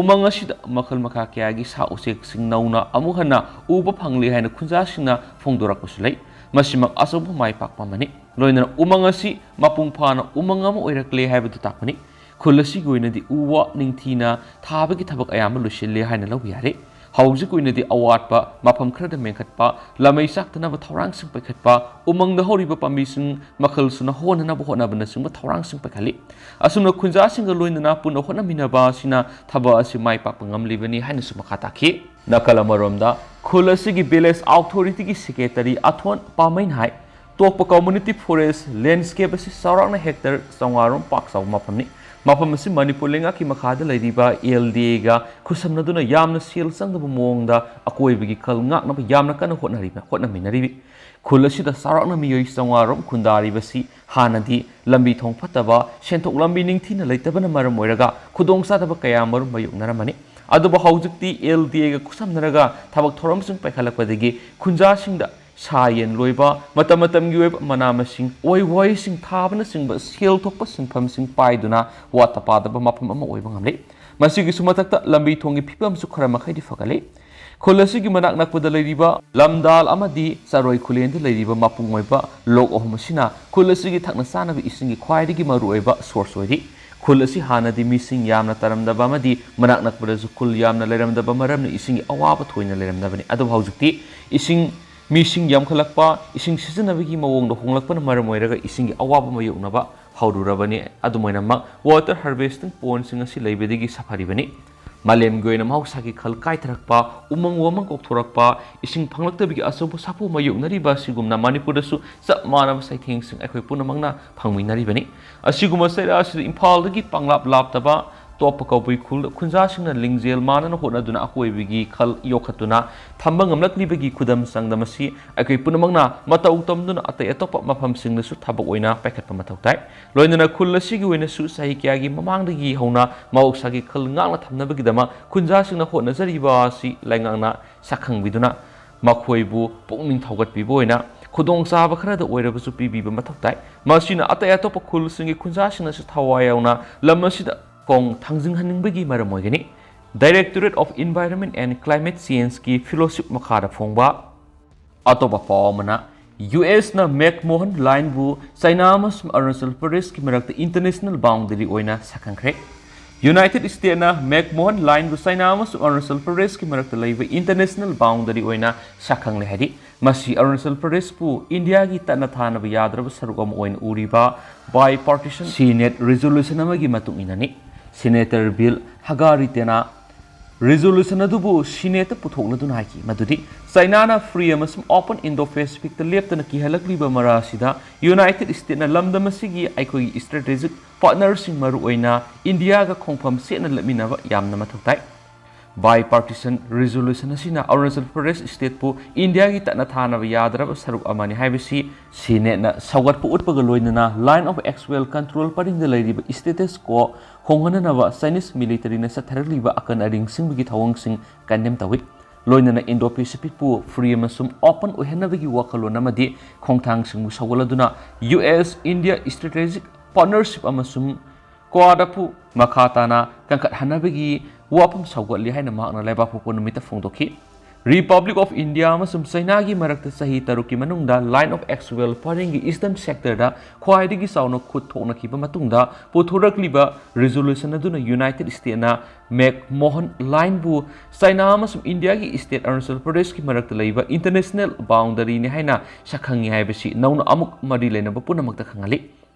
ꯎꯃꯪ ꯑꯁꯤꯗ ꯃꯈꯜ ꯃꯈꯥ ꯀꯌꯥꯒꯤ ꯁꯥ ꯎꯆꯦꯛꯁꯤꯡ ꯅꯧꯅ ꯑꯃꯨꯛ ꯍꯟꯅ ꯎꯕ ꯐꯪꯂꯦ ꯍꯥꯏꯅ ꯈꯨꯟꯖꯥꯁꯤꯡꯅ ꯐꯣꯡꯗꯣꯔꯛꯄꯁꯨ ꯂꯩ꯫ ꯃꯁꯤꯃꯛ ꯑꯆꯧꯕ ꯃꯥꯏ ꯄꯥꯛꯄ ꯑꯃꯅꯤ꯫ ꯂꯣꯏꯅꯅ ꯎꯃꯪ ꯑꯁꯤ ꯃꯄꯨꯡ ꯐꯥꯅ ꯎꯃꯪ ꯑꯃ ꯑꯣꯏꯔꯛꯂꯦ ꯍꯥꯏꯕꯗꯨ ꯇꯥꯛꯄꯅꯤ꯫ ꯈꯨꯜ ꯑꯁꯤꯒꯤ ꯑꯣꯏꯅꯗꯤ ꯎ ꯋꯥ ꯅꯤꯡꯊꯤꯅ ꯊꯥꯕꯒꯤ ꯊꯕꯛ ꯑꯌꯥꯝꯕ ꯂꯣꯏꯁꯤꯜꯂꯦ ꯍꯥꯏꯅ ꯂꯧꯕ ꯌꯥꯔꯦ꯫ ꯍꯧꯖꯤꯛ ꯑꯣꯏꯅꯗꯤ ꯑꯋꯥꯠꯄ ꯃꯐꯝ ꯈꯔꯗ ꯃꯦꯟꯈꯠꯄ, ꯂꯥꯃꯩ ꯆꯥꯛꯇꯅꯕ ꯊꯧꯔꯥꯡꯁꯤꯡ ꯄꯥꯏꯈꯠꯄ, ꯎꯃꯪꯗ ꯍꯧꯔꯤꯕ ꯄꯥꯝꯕꯤꯁꯤꯡ ꯃꯈꯜ ꯁꯨꯅ ꯍꯧꯍꯟꯅꯕ ꯍꯣꯠꯅꯕꯅꯆꯤꯡꯕ ꯊꯧꯔꯥꯡꯁꯤꯡ ꯄꯥꯏꯈꯠꯂꯤ꯫ ꯑꯁꯨꯝꯅ ꯈꯨꯟꯖꯥꯁꯤꯡꯒ ꯂꯣꯏꯅꯅ ꯄꯨꯟꯅ ꯍꯣꯠꯅꯃꯤꯟꯅꯕ ꯑꯁꯤꯅ ꯊꯕꯛ ꯑꯁꯤ ꯃꯥꯏ ꯄꯥꯛꯄ ꯉꯝꯂꯤꯕꯅꯤ ꯍꯥꯏꯅꯁꯨ ꯃꯈꯥ ꯇꯥꯈꯤ꯫ ꯅꯥꯀꯜ ꯑꯃꯔꯣꯝꯗ ꯈꯨꯜ ꯑꯁꯤꯒꯤ ꯚꯤꯂꯦꯖ ꯑꯣꯊꯣꯔꯤꯇꯤꯒꯤ ꯁꯦꯀ꯭ꯔꯦꯇꯔꯤ ꯑꯊꯣꯟ ꯄꯥꯃꯩꯅ ꯍꯥꯏ, ꯇꯣꯞꯄ ꯀꯝꯃ꯭ꯌꯨꯅꯤꯇꯤ ꯐꯣꯔꯦꯁ ꯂꯦꯟꯁ꯭ꯀꯦꯞ ꯑꯁꯤ ꯆꯥꯎꯔꯥꯛꯅ ꯍꯦꯛꯇꯔ ꯆꯥꯝꯃꯉꯥ ꯔꯣꯝ ꯄꯥꯛ ꯆꯥꯎꯕ ꯃꯐꯝꯅꯤ꯫ ꯃꯐꯝ ꯑꯁꯤ ꯃꯅꯤꯄꯨꯔ ꯂꯩꯉꯥꯛꯀꯤ ꯃꯈꯥꯗ ꯂꯩꯔꯤꯕ ꯑꯦꯜ ꯗꯤ ꯑꯦꯒ ꯈꯨꯠꯁꯝꯅꯗꯨꯅ ꯌꯥꯝꯅ ꯁꯦꯜ ꯆꯪꯗꯕ ꯃꯑꯣꯡꯗ ꯑꯀꯣꯏꯕꯒꯤ ꯈꯜ ꯉꯥꯛꯅꯕ ꯌꯥꯝꯅ ꯀꯟꯅ ꯍꯣꯠꯅꯔꯤꯕ, ꯍꯣꯠꯅꯃꯤꯟꯅꯔꯤꯕꯤ꯫ ꯈꯨꯜ ꯑꯁꯤꯗ ꯆꯥꯎꯔꯥꯛꯅ ꯃꯤꯑꯣꯏ ꯆꯥꯝꯃꯉꯥ ꯔꯣꯝ ꯈꯨꯟꯗꯥꯔꯤꯕꯁꯤ ꯍꯥꯟꯅꯗꯤ ꯂꯝꯕꯤ ꯊꯣꯡ ꯐꯠꯇꯕ, ꯁꯦꯟꯊꯣꯛ ꯂꯝꯕꯤ ꯅꯤꯡꯊꯤꯅ ꯂꯩꯇꯕꯅ ꯃꯔꯝ ꯑꯣꯏꯔꯒ ꯈꯨꯗꯣꯡꯆꯥꯗꯕ ꯀꯌꯥ ꯃꯔꯨꯝ ꯃꯥꯌꯣꯛꯅꯔꯝꯕꯅꯤ꯫ ꯑꯗꯨꯕꯨ ꯍꯧꯖꯤꯛꯇꯤ ꯑꯦꯜ ꯗꯤ ꯑꯦꯒ ꯈꯨꯠꯁꯝꯅꯔꯒ ꯊꯕꯛ ꯊꯧꯔꯝꯁꯤꯡ ꯄꯥꯏꯈꯠꯂꯛꯄꯗꯒꯤ ꯈꯨꯟꯖꯥꯁꯤꯡꯗ ꯁꯥ ꯌꯦꯟ ꯂꯣꯏꯕ, ꯃꯇꯝ ꯃꯇꯝꯒꯤ ꯑꯣꯏꯕ ꯃꯅꯥ ꯃꯁꯤꯡ, ꯎꯍꯩ ꯋꯥꯍꯩꯁꯤꯡ ꯊꯥꯕꯅꯆꯤꯡꯕ ꯁꯦꯜ ꯊꯣꯛꯄ ꯁꯤꯟꯐꯝꯁꯤꯡ ꯄꯥꯏꯗꯨꯅ ꯋꯥꯠꯇ ꯄꯥꯗꯕ ꯃꯐꯝ ꯑꯃ ꯑꯣꯏꯕ ꯉꯝꯂꯦ꯫ ꯃꯁꯤꯒꯤꯁꯨ ꯃꯊꯛꯇ ꯂꯝꯕꯤ ꯊꯣꯡꯒꯤ ꯐꯤꯕꯝꯁꯨ ꯈꯔ ꯃꯈꯩꯗꯤ ꯐꯒꯠꯂꯦ꯫ ꯈꯨꯜ ꯑꯁꯤꯒꯤ ꯃꯅꯥꯛ ꯅꯛꯄꯗ ꯂꯩꯔꯤꯕ ꯂꯝꯗꯥꯜ ꯑꯃꯗꯤ ꯆꯔꯣꯏ ꯈꯨꯂꯦꯟꯗ ꯂꯩꯔꯤꯕ ꯃꯄꯨꯡ ꯑꯣꯏꯕ ꯂꯣꯛ ꯑꯍꯨꯝ ꯑꯁꯤꯅ ꯈꯨꯜ ꯑꯁꯤꯒꯤ ꯊꯛꯅ ꯆꯥꯅꯕ ꯏꯁꯤꯡꯒꯤ ꯈ꯭ꯋꯥꯏꯗꯒꯤ ꯃꯔꯨꯑꯣꯏꯕ ꯁꯣꯔꯁ ꯑꯣꯏꯔꯤ꯫ ꯈꯨꯜ ꯑꯁꯤ ꯍꯥꯟꯅꯗꯤ ꯃꯤꯁꯤꯡ ꯌꯥꯝꯅ ꯇꯥꯔꯝꯗꯕ ꯑꯃꯗꯤ ꯃꯅꯥꯛ ꯅꯛꯄꯗꯁꯨ ꯈꯨꯜ ꯌꯥꯝꯅ ꯂꯩꯔꯝꯗꯕ ꯃꯔꯝꯅ ꯏꯁꯤꯡꯒꯤ ꯑꯋꯥꯕ ꯊꯣꯏꯅ ꯂꯩꯔꯝꯗꯕꯅꯤ꯫ ꯑꯗꯨꯕꯨ ꯍꯧꯖꯤꯛꯇꯤ ꯏꯁꯤꯡ, ꯃꯤꯁꯤꯡ ꯌꯥꯝꯈꯠꯂꯛꯄ, ꯏꯁꯤꯡ ꯁꯤꯖꯤꯟꯅꯕꯒꯤ ꯃꯑꯣꯡꯗ ꯍꯣꯡꯂꯛꯄꯅ ꯃꯔꯝ ꯑꯣꯏꯔꯒ ꯏꯁꯤꯡꯒꯤ ꯑꯋꯥꯕ ꯃꯥꯌꯣꯛꯅꯕ ꯍꯧꯔꯨꯔꯕꯅꯤ꯫ ꯑꯗꯨꯃꯥꯏꯅꯃꯛ ꯋꯥꯇꯔ ꯍꯥꯔꯚꯦꯁꯇꯤꯡ ꯄꯣꯟꯁꯤꯡ ꯑꯁꯤ ꯂꯩꯕꯗꯒꯤ ꯁꯥꯐꯔꯤꯕꯅꯤ꯫ ꯃꯥꯂꯦꯝꯒꯤ ꯑꯣꯏꯅ ꯃꯍꯧꯁꯥꯒꯤ ꯈꯜ ꯀꯥꯏꯊꯔꯛꯄ, ꯎꯃꯪ ꯋꯥꯃꯪ ꯀꯣꯛꯊꯣꯔꯛꯄ, ꯏꯁꯤꯡ ꯐꯪꯂꯛꯇꯕꯒꯤ ꯑꯆꯧꯕ ꯁꯥꯐꯨ ꯃꯥꯌꯣꯛꯅꯔꯤꯕ ꯑꯁꯤꯒꯨꯝꯅ ꯃꯅꯤꯄꯨꯔꯗꯁꯨ ꯆꯞ ꯃꯥꯟꯅꯕ ꯆꯩꯊꯦꯡꯁꯤꯡ ꯑꯩꯈꯣꯏ ꯄꯨꯝꯅꯃꯛꯅ ꯐꯪꯃꯤꯟꯅꯔꯤꯕꯅꯤ꯫ ꯑꯁꯤꯒꯨꯝꯕ ꯆꯩꯔꯥ ꯑꯁꯤꯗ ꯏꯝꯐꯥꯜꯗꯒꯤ ꯄꯪꯂꯥꯞ ꯂꯥꯞꯇꯕ ꯇꯣꯞꯄ ꯀꯕꯨꯏ ꯈꯨꯜ ꯈꯨꯟꯖꯥꯁꯤꯡꯅ ꯂꯤꯡꯖꯦꯜ ꯃꯥꯟꯅꯅ ꯍꯣꯠꯅꯗꯨꯅ ꯑꯀꯣꯏꯕꯒꯤ ꯈꯜ ꯌꯣꯛꯈꯠꯇꯨꯅ ꯊꯝꯕ ꯉꯝꯂꯛꯂꯤꯕꯒꯤ ꯈꯨꯗꯝ ꯆꯥꯡꯗꯝ ꯑꯁꯤ ꯑꯩꯈꯣꯏ ꯄꯨꯝꯅꯃꯛꯅ ꯃꯇꯧ ꯇꯝꯗꯨꯅ ꯑꯇꯩ ꯑꯇꯣꯞꯄ ꯃꯐꯝꯁꯤꯡꯗꯁꯨ ꯊꯕꯛ ꯑꯣꯏꯅ ꯄꯥꯏꯈꯠꯄ ꯃꯊꯧ ꯇꯥꯏ꯫ ꯂꯣꯏꯅꯅ ꯈꯨꯜ ꯑꯁꯤꯒꯤ ꯑꯣꯏꯅꯁꯨ ꯆꯍꯤ ꯀꯌꯥꯒꯤ ꯃꯃꯥꯡꯗꯒꯤ ꯍꯧꯅ ꯃꯍꯧꯁꯥꯒꯤ ꯈꯜ ꯉꯥꯛꯅ ꯊꯝꯅꯕꯒꯤꯗꯃꯛ ꯈꯨꯟꯖꯥꯁꯤꯡꯅ ꯍꯣꯠꯅꯖꯔꯤꯕ ꯑꯁꯤ ꯂꯩꯉꯥꯛꯅ ꯁꯛꯈꯪꯕꯤꯗꯨꯅ ꯃꯈꯣꯏꯕꯨ ꯄꯨꯛꯅꯤꯡ ꯊꯧꯒꯠꯄꯤꯕ ꯑꯣꯏꯅ ꯈꯨꯗꯣꯡꯆꯥꯕ ꯈꯔꯗ ꯑꯣꯏꯔꯕꯁꯨ ꯄꯤꯕꯤꯕ ꯃꯊꯧ ꯇꯥꯏ꯫ ꯃꯁꯤꯅ ꯑꯇꯩ ꯑꯇꯣꯞꯄ ꯈꯨꯜꯁꯤꯡꯒꯤ ꯈꯨꯟꯖꯥꯁꯤꯡꯅꯁꯨ ꯊꯋꯥꯏ ꯌꯥꯎꯅ ꯂꯝ ꯑꯁꯤꯗ ꯈꯣꯡ ꯊꯥꯡꯖꯤꯡꯍꯟꯅꯤꯡꯕꯒꯤ ꯃꯔꯝ ꯑꯣꯏꯒꯅꯤ꯫ Directorate of Environment and Climate Changeꯀꯤ ꯐꯦꯂꯣꯁꯤꯞ ꯃꯈꯥꯗ ꯐꯣꯡꯕ꯫ ꯑꯇꯣꯞꯄ ꯄꯥꯎ ꯑꯃꯅ, ꯌꯨ ꯑꯦꯁꯅ ꯃꯦꯛꯃꯣꯍꯟ ꯂꯥꯏꯟꯕꯨ ꯆꯥꯏꯅꯥ ꯑꯃꯁꯨꯡ ꯑꯔꯨꯅꯥꯆꯜ ꯄ꯭ꯔꯗꯦꯁꯀꯤ ꯃꯔꯛꯇ ꯏꯟꯇꯔꯅꯦꯁꯅꯦꯜ ꯕꯥꯎꯟꯗꯔꯤ ꯑꯣꯏꯅ ꯁꯛꯈꯪꯈ꯭ꯔꯦ꯫ ꯌꯨꯅꯥꯏꯇꯦꯗ ꯁ꯭ꯇꯦꯠꯅ ꯃꯦꯛꯃꯣꯍꯟ ꯂꯥꯏꯟꯕꯨ ꯆꯥꯏꯅꯥ ꯑꯃꯁꯨꯡ ꯑꯔꯨꯅꯥꯆꯜ ꯄ꯭ꯔꯗꯦꯁꯀꯤ ꯃꯔꯛꯇ ꯂꯩꯕ ꯏꯟꯇꯔꯅꯦꯁꯅꯦꯜ ꯕꯥꯎꯟꯗꯔꯤ ꯑꯣꯏꯅ ꯁꯛꯈꯪꯂꯦ ꯍꯥꯏꯔꯤ꯫ ꯃꯁꯤ ꯑꯔꯨꯅꯥꯆꯜ ꯄ꯭ꯔꯗꯦꯁꯄꯨ ꯏꯟꯗꯤꯌꯥꯒꯤ ꯇꯠꯅ ꯊꯥꯅꯕ ꯌꯥꯗ꯭ꯔꯕ ꯁꯔꯨꯛ ꯑꯃ ꯑꯣꯏꯅ ꯎꯔꯤꯕ ꯕꯥꯏ ꯄꯥꯔꯇꯤꯁꯟ ꯁꯤꯅꯦꯠ ꯔꯤꯖꯣꯂꯨꯁꯟ ꯑꯃꯒꯤ ꯃꯇꯨꯡ ꯏꯟꯅꯅꯤ꯫ ꯁꯦꯅꯦꯇꯔ ꯕꯤꯜ ꯍꯒꯥꯔꯤꯇꯦꯅ Resolution ꯑꯗꯨꯕꯨ Senate ꯇ ꯄꯨꯊꯣꯛꯂꯗꯨꯅ ꯍꯥꯏꯈꯤ ꯃꯗꯨꯗꯤ ꯆꯥꯏꯅꯥꯅ free ꯑꯃꯁꯨꯡ open Indo-Pacific ꯇ ꯂꯦꯞꯇꯅ ꯀꯤꯍꯜꯂꯛꯂꯤꯕ ꯃꯔꯥ ꯑꯁꯤꯗ United States ꯅ ꯂꯝꯗꯝ ꯑꯁꯤꯒꯤ ꯑꯩꯈꯣꯏꯒꯤ strategic partner ꯁꯤꯡ, ꯃꯔꯨꯑꯣꯏꯅ ꯏꯟꯗꯤꯌꯥꯒ ꯈꯣꯡꯐꯝ ꯆꯦꯠꯅ ꯂꯦꯞꯃꯤꯟꯅꯕ ꯌꯥꯝꯅ ꯃꯊꯧ ꯇꯥꯏ꯫ Bipartisan resolution ꯑꯁꯤꯅ ꯑꯔꯨꯅꯥꯆꯜ ꯄ꯭ꯔꯗꯦꯁ state ꯄꯨ ꯏꯟꯗꯤꯌꯥꯒꯤ ꯇꯠꯅ ꯊꯥꯅꯕ ꯌꯥꯗ꯭ꯔꯕ ꯁꯔꯨꯛ ꯑꯃꯅꯤ ꯍꯥꯏꯕꯁꯤ Senate ꯅ ꯁꯧꯒꯠꯄ ꯎꯠꯄꯒ ꯂꯣꯏꯅꯅ Line of Actual Control ꯄꯔꯤꯡꯗ ꯂꯩꯔꯤꯕ status quo ꯍꯣꯡꯍꯟꯅꯅꯕ Chinese military ꯅ ꯆꯠꯊꯔꯛꯂꯤꯕ ꯑꯀꯟ ꯑꯔꯤꯡꯁꯤꯡꯕꯒꯤ ꯊꯧꯑꯣꯡꯁꯤꯡ condemn ꯇꯧꯏ꯫ ꯂꯣꯏꯅꯅ Indo-Pacific ꯄꯨ free ꯑꯃꯁꯨꯡ open ꯑꯣꯏꯍꯟꯅꯕꯒꯤ ꯋꯥꯈꯜꯂꯣꯟ ꯑꯃꯗꯤ ꯈꯣꯡꯊꯥꯡꯁꯤꯡꯕꯨ ꯁꯧꯒꯠꯂꯗꯨꯅ U S India strategic partnership ꯑꯃꯁꯨꯡ Quad ꯄꯨ ꯃꯈꯥ ꯇꯥꯅ ꯀꯟꯈꯠꯍꯟꯅꯕꯒꯤ ꯋꯥꯐꯝ ꯁꯧꯒꯠꯂꯤ ꯍꯥꯏꯅ ꯃꯍꯥꯛꯅ ꯂꯩꯕꯥꯛꯄꯣꯛꯄ ꯅꯨꯃꯤꯠꯇ ꯐꯣꯡꯗꯣꯛꯈꯤ꯫ Republic of India ꯑꯃꯁꯨꯡ ꯆꯥꯏꯅꯥꯒꯤ ꯃꯔꯛꯇ ꯆꯍꯤ ꯇꯔꯨꯛꯀꯤ ꯃꯅꯨꯡꯗ Line of Actual ꯄꯔꯤꯡꯒꯤ Eastern sector ꯗ ꯈ꯭ꯋꯥꯏꯗꯒꯤ ꯆꯥꯎꯅ ꯈꯨꯠ ꯊꯣꯛꯅꯈꯤꯕ ꯃꯇꯨꯡꯗ ꯄꯨꯊꯣꯔꯛꯂꯤꯕ resolution ꯑꯗꯨꯅ United States ꯅ McMahon Line ꯕꯨ ꯆꯥꯏꯅꯥ ꯑꯃꯁꯨꯡ ꯏꯟꯗꯤꯌꯥꯒꯤ state ꯑꯔꯨꯅꯥꯆꯜ ꯄ꯭ꯔꯗꯦꯁꯀꯤ ꯃꯔꯛꯇ ꯂꯩꯕ international boundary ꯅꯤ ꯍꯥꯏꯅ ꯁꯛꯈꯪꯉꯤ ꯍꯥꯏꯕꯁꯤ ꯅꯧꯅ ꯑꯃꯨꯛ ꯃꯔꯤ ꯂꯩꯅꯕ ꯄꯨꯝꯅꯃꯛꯇ ꯈꯪꯍꯜꯂꯤ꯫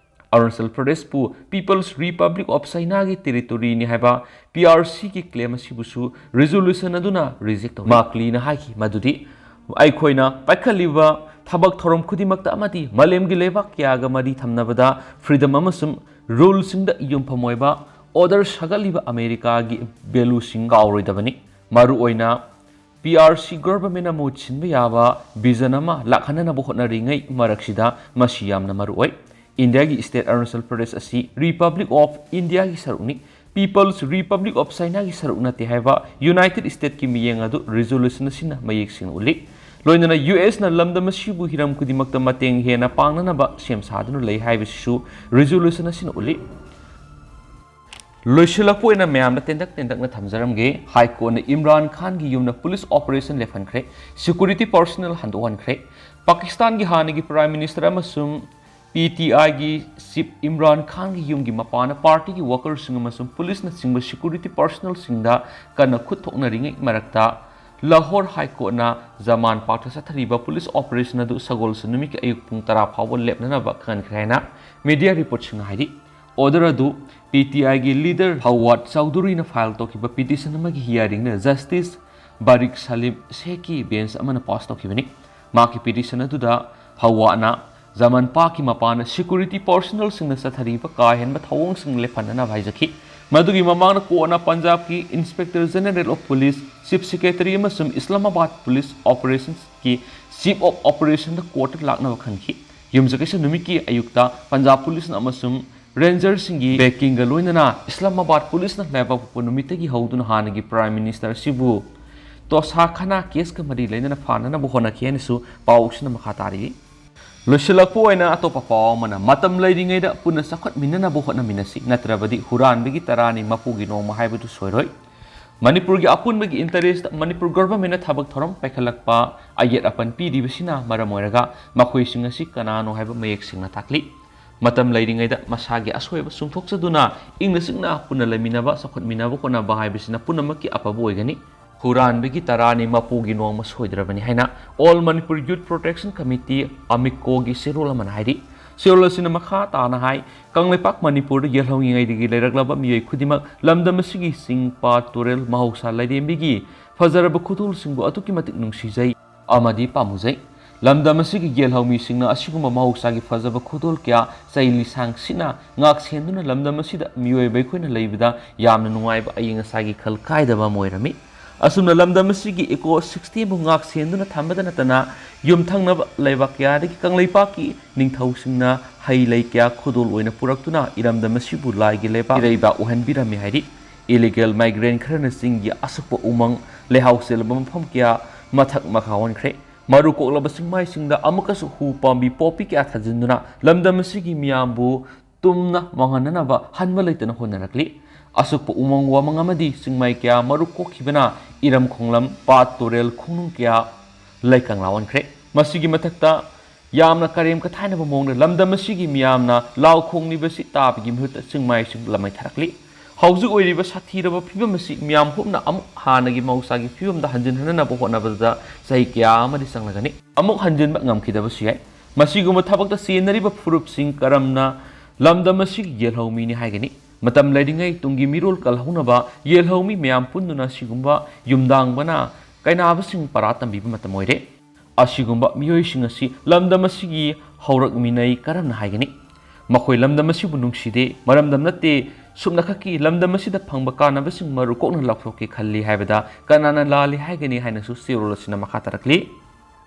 Arunachal ꯄ꯭ꯔꯗꯦꯁꯄꯨ People's Republic of China ꯒꯤ territory ꯅꯤ ꯍꯥꯏꯕ P R C ꯒꯤ claim ꯑꯁꯤꯕꯨꯁꯨ resolution ꯑꯗꯨꯅ reject ꯇꯧꯔꯤ꯫ ꯃꯥꯛꯂꯤꯅ ꯍꯥꯏꯈꯤ ꯃꯗꯨꯗꯤ ꯑꯩꯈꯣꯏꯅ ꯄꯥꯏꯈꯠꯂꯤꯕ ꯊꯕꯛ ꯊꯧꯔꯝ ꯈꯨꯗꯤꯡꯃꯛꯇ ꯑꯃꯗꯤ ꯃꯥꯂꯦꯝꯒꯤ ꯂꯩꯕꯥꯛ ꯀꯌꯥꯒ ꯃꯔꯤ ꯊꯝꯅꯕꯗ freedom ꯑꯃꯁꯨꯡ rule ꯁꯤꯡꯗ ꯌꯨꯝꯐꯝ ꯑꯣꯏꯕ order ꯁꯥꯒꯠꯂꯤꯕ ꯑꯃꯦꯔꯤꯀꯥꯒꯤ value ꯁꯤꯡ ꯀꯥꯎꯔꯣꯏꯗꯕꯅꯤ꯫ ꯃꯔꯨꯑꯣꯏꯅ P R C government ꯅ ꯃꯍꯨꯠ ꯁꯤꯟꯕ ꯌꯥꯕ vision ꯑꯃ ꯂꯥꯛꯍꯟꯅꯅꯕ ꯍꯣꯠꯅꯔꯤꯉꯩ ꯃꯔꯛꯁꯤꯗ ꯃꯁꯤ ꯌꯥꯝꯅ ꯃꯔꯨ ꯑꯣꯏ꯫ ꯏꯟꯗꯤꯌꯥꯒꯤ state ꯑꯔꯨꯅꯥꯆꯜ ꯄ꯭ꯔꯗꯦꯁ ꯑꯁꯤ Republic of India ꯒꯤ ꯁꯔꯨꯛꯅꯤ, People's Republic of China ꯒꯤ ꯁꯔꯨꯛ ꯅꯠꯇꯦ ꯍꯥꯏꯕ United States ꯀꯤ ꯃꯤꯠꯌꯦꯡ ꯑꯗꯨ resolution ꯑꯁꯤꯅ ꯃꯌꯦꯛ ꯁꯦꯡꯅ ꯎꯠꯂꯤ꯫ ꯂꯣꯏꯅꯅ U S ꯅ ꯂꯝꯗꯝ ꯑꯁꯤꯕꯨ ꯍꯤꯔꯝ ꯈꯨꯗꯤꯡꯃꯛꯇ ꯃꯇꯦꯡ ꯍꯦꯟꯅ ꯄꯥꯡꯅꯅꯕ ꯁꯦꯝ ꯁꯥꯗꯨꯅ ꯂꯩ ꯍꯥꯏꯕꯁꯤꯁꯨ resolution ꯑꯁꯤꯅ ꯎꯠꯂꯤ꯫ ꯂꯣꯏꯁꯤꯜꯂꯛꯄ ꯑꯣꯏꯅ ꯃꯌꯥꯝꯗ ꯇꯦꯟꯇꯛ ꯇꯦꯟꯇꯛꯅ ꯊꯝꯖꯔꯝꯒꯦ꯫ High Court ꯅ ꯏꯝꯔꯥꯟ ꯈꯥꯟꯒꯤ ꯌꯨꯝꯗ police operation ꯂꯦꯞꯍꯟꯈ꯭ꯔꯦ꯫ Security personnel ꯍꯟꯗꯣꯛꯍꯟꯈ꯭ꯔꯦ꯫ ꯄꯥꯀꯤꯁꯇꯥꯟꯒꯤ ꯍꯥꯟꯅꯒꯤ Prime Minister ꯑꯃꯁꯨꯡ P T I ꯒꯤ chief ꯏꯝꯔꯥꯟ ꯈꯥꯟꯒꯤ ꯌꯨꯝꯒꯤ ꯃꯄꯥꯟꯗ party ꯒꯤ worker ꯁꯤꯡ ꯑꯃꯁꯨꯡ police ꯅꯆꯤꯡꯕ security personnel ꯁꯤꯡꯗ ꯀꯟꯅ ꯈꯨꯠ ꯊꯣꯛꯅꯔꯤꯉꯩ ꯃꯔꯛꯇ ꯂꯥꯍꯣꯔ High Court ꯅ ꯖꯃꯥꯟ ꯄꯥꯔꯛꯇ ꯆꯠꯊꯔꯤꯕ police operation ꯑꯗꯨ ꯁꯒꯣꯜꯁꯦꯟ ꯅꯨꯃꯤꯠꯀꯤ ꯑꯌꯨꯛ ꯄꯨꯡ ꯇꯔꯥ ꯐꯥꯎꯕ ꯂꯦꯞꯅꯅꯕ ꯈꯪꯍꯟꯈ꯭ꯔꯦ ꯍꯥꯏꯅ media report ꯁꯤꯡꯅ ꯍꯥꯏꯔꯤ꯫ Order ꯑꯗꯨ P T I ꯒꯤ leader ꯐꯋꯥꯗ ꯆꯧꯙꯨꯔꯤꯅ file ꯇꯧꯈꯤꯕ petition ꯑꯃꯒꯤ hearing ꯅ Justice ꯕꯥꯔꯤꯛ ꯁꯂꯤꯝ ꯁꯦꯈꯀꯤ bench ꯑꯃꯅ pass ꯇꯧꯈꯤꯕꯅꯤ꯫ ꯃꯍꯥꯛꯀꯤ petition ꯑꯗꯨꯗ ꯐꯋꯥꯗꯅ ꯖꯃꯟ ꯄꯥꯛꯀꯤ ꯃꯄꯥꯟꯗ security personnel ꯁꯤꯡꯅ ꯆꯠꯊꯔꯤꯕ ꯀꯥ ꯍꯦꯟꯕ ꯊꯧꯑꯣꯡꯁꯤꯡ ꯂꯦꯞꯍꯟꯅꯅꯕ ꯍꯥꯏꯖꯈꯤ꯫ ꯃꯗꯨꯒꯤ ꯃꯃꯥꯡꯗ ꯀꯣꯔꯠꯅ ꯄꯟꯖꯥꯕꯀꯤ Inspector General of Police, Chief Secretary ꯑꯃꯁꯨꯡ ꯏꯁꯂꯥꯃꯥꯕꯥꯗ police operations ꯀꯤ Chief of Operation ꯗ ꯀꯣꯔꯠꯇ ꯂꯥꯛꯅꯕ ꯈꯟꯈꯤ꯫ ꯌꯨꯝꯁꯀꯩꯁ ꯅꯨꯃꯤꯠꯀꯤ ꯑꯌꯨꯛꯇ ꯄꯟꯖꯥꯕ police ꯅ ꯑꯃꯁꯨꯡ ranger ꯁꯤꯡꯒꯤ backing ꯒ ꯂꯣꯏꯅꯅ ꯏꯁꯂꯥꯃꯥꯕꯥꯗ police ꯅ ꯂꯥꯏꯕꯛ ꯄꯣꯛꯄ ꯅꯨꯃꯤꯠꯇꯒꯤ ꯍꯧꯗꯨꯅ ꯍꯥꯟꯅꯒꯤ Prime Minister ꯑꯁꯤꯕꯨ ꯇꯣꯁꯥꯈꯥꯅꯥ case ꯀ ꯃꯔꯤ ꯂꯩꯅꯅ ꯐꯥꯅꯅꯕ ꯍꯣꯠꯅꯈꯤ ꯍꯥꯏꯅꯁꯨ ꯄꯥꯎ ꯑꯁꯤꯅ ꯃꯈꯥ ꯇꯥꯔꯤ꯫ ꯂꯣꯏꯁꯤꯜꯂꯛꯄ ꯑꯣꯏꯅ ꯑꯇꯣꯞꯄ ꯄꯥꯎ ꯑꯃꯅ, ꯃꯇꯝ ꯂꯩꯔꯤꯉꯩꯗ ꯄꯨꯟꯅ ꯆꯥꯎꯈꯠꯃꯤꯟꯅꯅꯕ ꯍꯣꯠꯅꯃꯤꯟꯅꯁꯤ, ꯅꯠꯇ꯭ꯔꯕꯗꯤ ꯍꯨꯔꯥꯟꯕꯒꯤ ꯇꯔꯥꯅꯤ ꯃꯄꯨꯒꯤ ꯅꯣꯡꯃ ꯍꯥꯏꯕꯗꯨ ꯁꯣꯏꯔꯣꯏ꯫ ꯃꯅꯤꯄꯨꯔꯒꯤ ꯑꯄꯨꯟꯕꯒꯤ interest ꯇ ꯃꯅꯤꯄꯨꯔ government ꯅ ꯊꯕꯛ ꯊꯧꯔꯝ ꯄꯥꯏꯈꯠꯂꯛꯄ ꯑꯌꯦꯠ ꯑꯄꯟ ꯄꯤꯔꯤꯕꯁꯤꯅ ꯃꯔꯝ ꯑꯣꯏꯔꯒ ꯃꯈꯣꯏꯁꯤꯡ ꯑꯁꯤ ꯀꯅꯥꯅꯣ ꯍꯥꯏꯕ ꯃꯌꯦꯛ ꯁꯦꯡꯅ ꯇꯥꯛꯂꯤ꯫ ꯃꯇꯝ ꯂꯩꯔꯤꯉꯩꯗ ꯃꯁꯥꯒꯤ ꯑꯁꯣꯏꯕ ꯆꯨꯝꯊꯣꯛꯆꯗꯨꯅ ꯏꯪꯅ ꯆꯤꯛꯅ ꯄꯨꯟꯅ ꯂꯩꯃꯤꯟꯅꯕ, ꯆꯥꯎꯈꯠꯃꯤꯟꯅꯕ ꯍꯣꯠꯅꯕ ꯍꯥꯏꯕꯁꯤꯅ ꯄꯨꯝꯅꯃꯛꯀꯤ ꯑꯐꯕ ꯑꯣꯏꯒꯅꯤ꯫ ꯍꯨꯔꯥꯟꯕꯒꯤ ꯇꯔꯥꯅꯤ ꯃꯄꯨꯒꯤ ꯅꯣꯡꯃ ꯁꯣꯏꯗ꯭ꯔꯕꯅꯤ ꯍꯥꯏꯅ All Manipur Youth Protection Committee, ꯑꯃꯤꯀꯣꯒꯤ ꯆꯦꯔꯣꯜ ꯑꯃꯅ ꯍꯥꯏꯔꯤ꯫ ꯆꯦꯔꯣꯜ ꯑꯁꯤꯅ ꯃꯈꯥ ꯇꯥꯅ ꯍꯥꯏ, ꯀꯪꯂꯩꯄꯥꯛ ꯃꯅꯤꯄꯨꯔꯗ ꯌꯦꯜꯍꯧꯉꯤꯉꯩꯗꯒꯤ ꯂꯩꯔꯛꯂꯕ ꯃꯤꯑꯣꯏ ꯈꯨꯗꯤꯡꯃꯛ ꯂꯝꯗꯝ ꯑꯁꯤꯒꯤ ꯆꯤꯡ, ꯄꯥꯠ, ꯇꯨꯔꯦꯜ, ꯃꯍꯧꯁꯥ ꯂꯥꯏꯔꯦꯝꯕꯤꯒꯤ ꯐꯖꯔꯕ ꯈꯨꯗꯣꯜꯁꯤꯡꯕꯨ ꯑꯗꯨꯛꯀꯤ ꯃꯇꯤꯛ ꯅꯨꯡꯁꯤꯖꯩ ꯑꯃꯗꯤ ꯄꯥꯝꯃꯨꯖꯩ꯫ ꯂꯝꯗꯝ ꯑꯁꯤꯒꯤ ꯌꯦꯜꯍꯧꯃꯤꯁꯤꯡꯅ ꯑꯁꯤꯒꯨꯝꯕ ꯃꯍꯧꯁꯥꯒꯤ ꯐꯖꯕ ꯈꯨꯗꯣꯜ ꯀꯌꯥ ꯆꯩ ꯂꯤꯁꯥꯡ ꯁꯤꯠꯅ ꯉꯥꯛ ꯁꯦꯟꯗꯨꯅ ꯂꯝꯗꯝ ꯑꯁꯤꯗ ꯃꯤꯑꯣꯏꯕ ꯑꯩꯈꯣꯏꯅ ꯂꯩꯕꯗ ꯌꯥꯝꯅ ꯅꯨꯡꯉꯥꯏꯕ, ꯑꯏꯪ ꯑꯁꯥꯒꯤ ꯈꯜ ꯀꯥꯏꯗꯕ ꯑꯃ ꯑꯣꯏꯔꯝꯃꯤ꯫ ꯑꯁꯨꯝꯅ ꯂꯝꯗꯝ ꯑꯁꯤꯒꯤ ecosystem ꯕꯨ ꯉꯥꯛ ꯁꯦꯟꯗꯨꯅ ꯊꯝꯕꯗ ꯅꯠꯇꯅ ꯌꯨꯝꯊꯪꯅꯕ ꯂꯩꯕꯥꯛ ꯀꯌꯥꯗꯒꯤ ꯀꯪꯂꯩꯄꯥꯛꯀꯤ ꯅꯤꯡꯊꯧꯁꯤꯡꯅ ꯍꯩ ꯂꯩ ꯀꯌꯥ ꯈꯨꯗꯣꯜ ꯑꯣꯏꯅ ꯄꯨꯔꯛꯇꯨꯅ ꯏꯔꯝꯗꯝ ꯑꯁꯤꯕꯨ ꯂꯥꯏꯒꯤ ꯂꯩꯕꯥꯛ ꯏꯔꯩꯕꯥꯛ ꯑꯣꯏꯍꯟꯕꯤꯔꯝꯃꯤ ꯍꯥꯏꯔꯤ꯫ Illegal migrant ꯈꯔꯅ ꯆꯤꯡꯒꯤ ꯑꯁꯨꯛꯄ ꯎꯃꯪ ꯂꯩꯍꯥꯎ ꯆꯦꯜꯂꯕ ꯃꯐꯝ ꯀꯌꯥ ꯃꯊꯛ ꯃꯈꯥ ꯑꯣꯟꯈ꯭ꯔꯦ꯫ ꯃꯔꯨ ꯀꯣꯛꯂꯕ ꯆꯤꯡꯃꯥꯏꯁꯤꯡꯗ ꯑꯃꯨꯛꯀꯁꯨ ꯎ ꯄꯥꯝꯕꯤ ꯄꯣꯄꯤ ꯀꯌꯥ ꯊꯥꯖꯤꯟꯗꯨꯅ ꯂꯝꯗꯝ ꯑꯁꯤꯒꯤ ꯃꯤꯌꯥꯝꯕꯨ ꯇꯨꯝꯅ ꯃꯥꯡꯍꯟꯅꯅꯕ ꯍꯟꯕ ꯂꯩꯇꯅ ꯍꯣꯠꯅꯔꯛꯂꯤ꯫ ꯑꯁꯨꯛꯄ ꯎꯃꯪ ꯋꯥꯃꯪ ꯑꯃꯗꯤ ꯆꯤꯡꯃꯥꯏ ꯀꯌꯥ ꯃꯔꯨ ꯀꯣꯛꯈꯤꯕꯅ ꯏꯔꯝ ꯈꯣꯡꯂꯝ, ꯄꯥꯠ ꯇꯨꯔꯦꯜ ꯈꯣꯡꯅꯨꯡ ꯀꯌꯥ ꯂꯩꯀꯪꯂꯥ ꯑꯣꯟꯈ꯭ꯔꯦ꯫ ꯃꯁꯤꯒꯤ ꯃꯊꯛꯇ ꯌꯥꯝꯅ ꯀꯔꯦꯝ ꯀꯊꯥꯏꯅꯕ ꯃꯑꯣꯡꯗ ꯂꯝꯗꯝ ꯑꯁꯤꯒꯤ ꯃꯤꯌꯥꯝꯅ ꯂꯥꯎ ꯈꯣꯡꯂꯤꯕꯁꯤ ꯇꯥꯕꯒꯤ ꯃꯍꯨꯠꯇ ꯆꯤꯡꯃꯥꯏꯁꯤꯡ ꯂꯃꯩ ꯊꯥꯔꯛꯂꯤ꯫ ꯍꯧꯖꯤꯛ ꯑꯣꯏꯔꯤꯕ ꯁꯥꯊꯤꯔꯕ ꯐꯤꯕꯝ ꯑꯁꯤ ꯃꯤꯌꯥꯝ ꯄꯨꯝꯅ ꯑꯃꯨꯛ ꯍꯥꯟꯅꯒꯤ ꯃꯍꯧꯁꯥꯒꯤ ꯐꯤꯕꯝꯗ ꯍꯟꯖꯤꯟꯍꯟꯅꯕ ꯍꯣꯠꯅꯕꯗ ꯆꯍꯤ ꯀꯌꯥ ꯑꯃꯗꯤ ꯆꯪꯂꯒꯅꯤ꯫ ꯑꯃꯨꯛ ꯍꯟꯖꯤꯟꯕ ꯉꯝꯈꯤꯗꯕꯁꯨ ꯌꯥꯏ꯫ ꯃꯁꯤꯒꯨꯝꯕ ꯊꯕꯛꯇ ꯆꯦꯟꯅꯔꯤꯕ ꯐꯨꯔꯨꯞꯁꯤꯡ ꯀꯔꯝꯅ ꯂꯝꯗꯝ ꯑꯁꯤꯒꯤ ꯌꯦꯜꯍꯧꯃꯤꯅꯤ ꯍꯥꯏꯒꯅꯤ꯫ ꯃꯇꯝ ꯂꯩꯔꯤꯉꯩ ꯇꯨꯡꯒꯤ ꯃꯤꯔꯣꯜ ꯀꯜꯍꯧꯅꯕ ꯌꯦꯜꯍꯧꯃꯤ ꯃꯌꯥꯝ ꯄꯨꯟꯗꯨꯅ ꯁꯤꯒꯨꯝꯕ ꯌꯨꯝꯗꯥꯡꯕꯅ ꯀꯩꯅꯥꯕꯁꯤꯡ ꯄꯔꯥ ꯇꯝꯕꯤꯕ ꯃꯇꯝ ꯑꯣꯏꯔꯦ꯫ ꯑꯁꯤꯒꯨꯝꯕ ꯃꯤꯑꯣꯏꯁꯤꯡ ꯑꯁꯤ ꯂꯝꯗꯝ ꯑꯁꯤꯒꯤ ꯍꯧꯔꯛꯃꯤꯅꯩ ꯀꯔꯝꯅ ꯍꯥꯏꯒꯅꯤ? ꯃꯈꯣꯏ ꯂꯝꯗꯝ ꯑꯁꯤꯕꯨ ꯅꯨꯡꯁꯤꯗꯦ, ꯃꯔꯝꯗꯝ ꯅꯠꯇꯦ, ꯁꯨꯞꯅꯈꯛꯀꯤ ꯂꯝꯗꯝ ꯑꯁꯤꯗ ꯐꯪꯕ ꯀꯥꯟꯅꯕꯁꯤꯡ ꯃꯔꯨ ꯀꯣꯛꯅ ꯂꯧꯊꯣꯛꯀꯦ ꯈꯜꯂꯤ ꯍꯥꯏꯕꯗ ꯀꯅꯥꯅ ꯂꯥꯜꯂꯤ ꯍꯥꯏꯒꯅꯤ ꯍꯥꯏꯅꯁꯨ ꯆꯦꯔꯣꯜ ꯑꯁꯤꯅ ꯃꯈꯥ ꯇꯥꯔꯛꯂꯤ꯫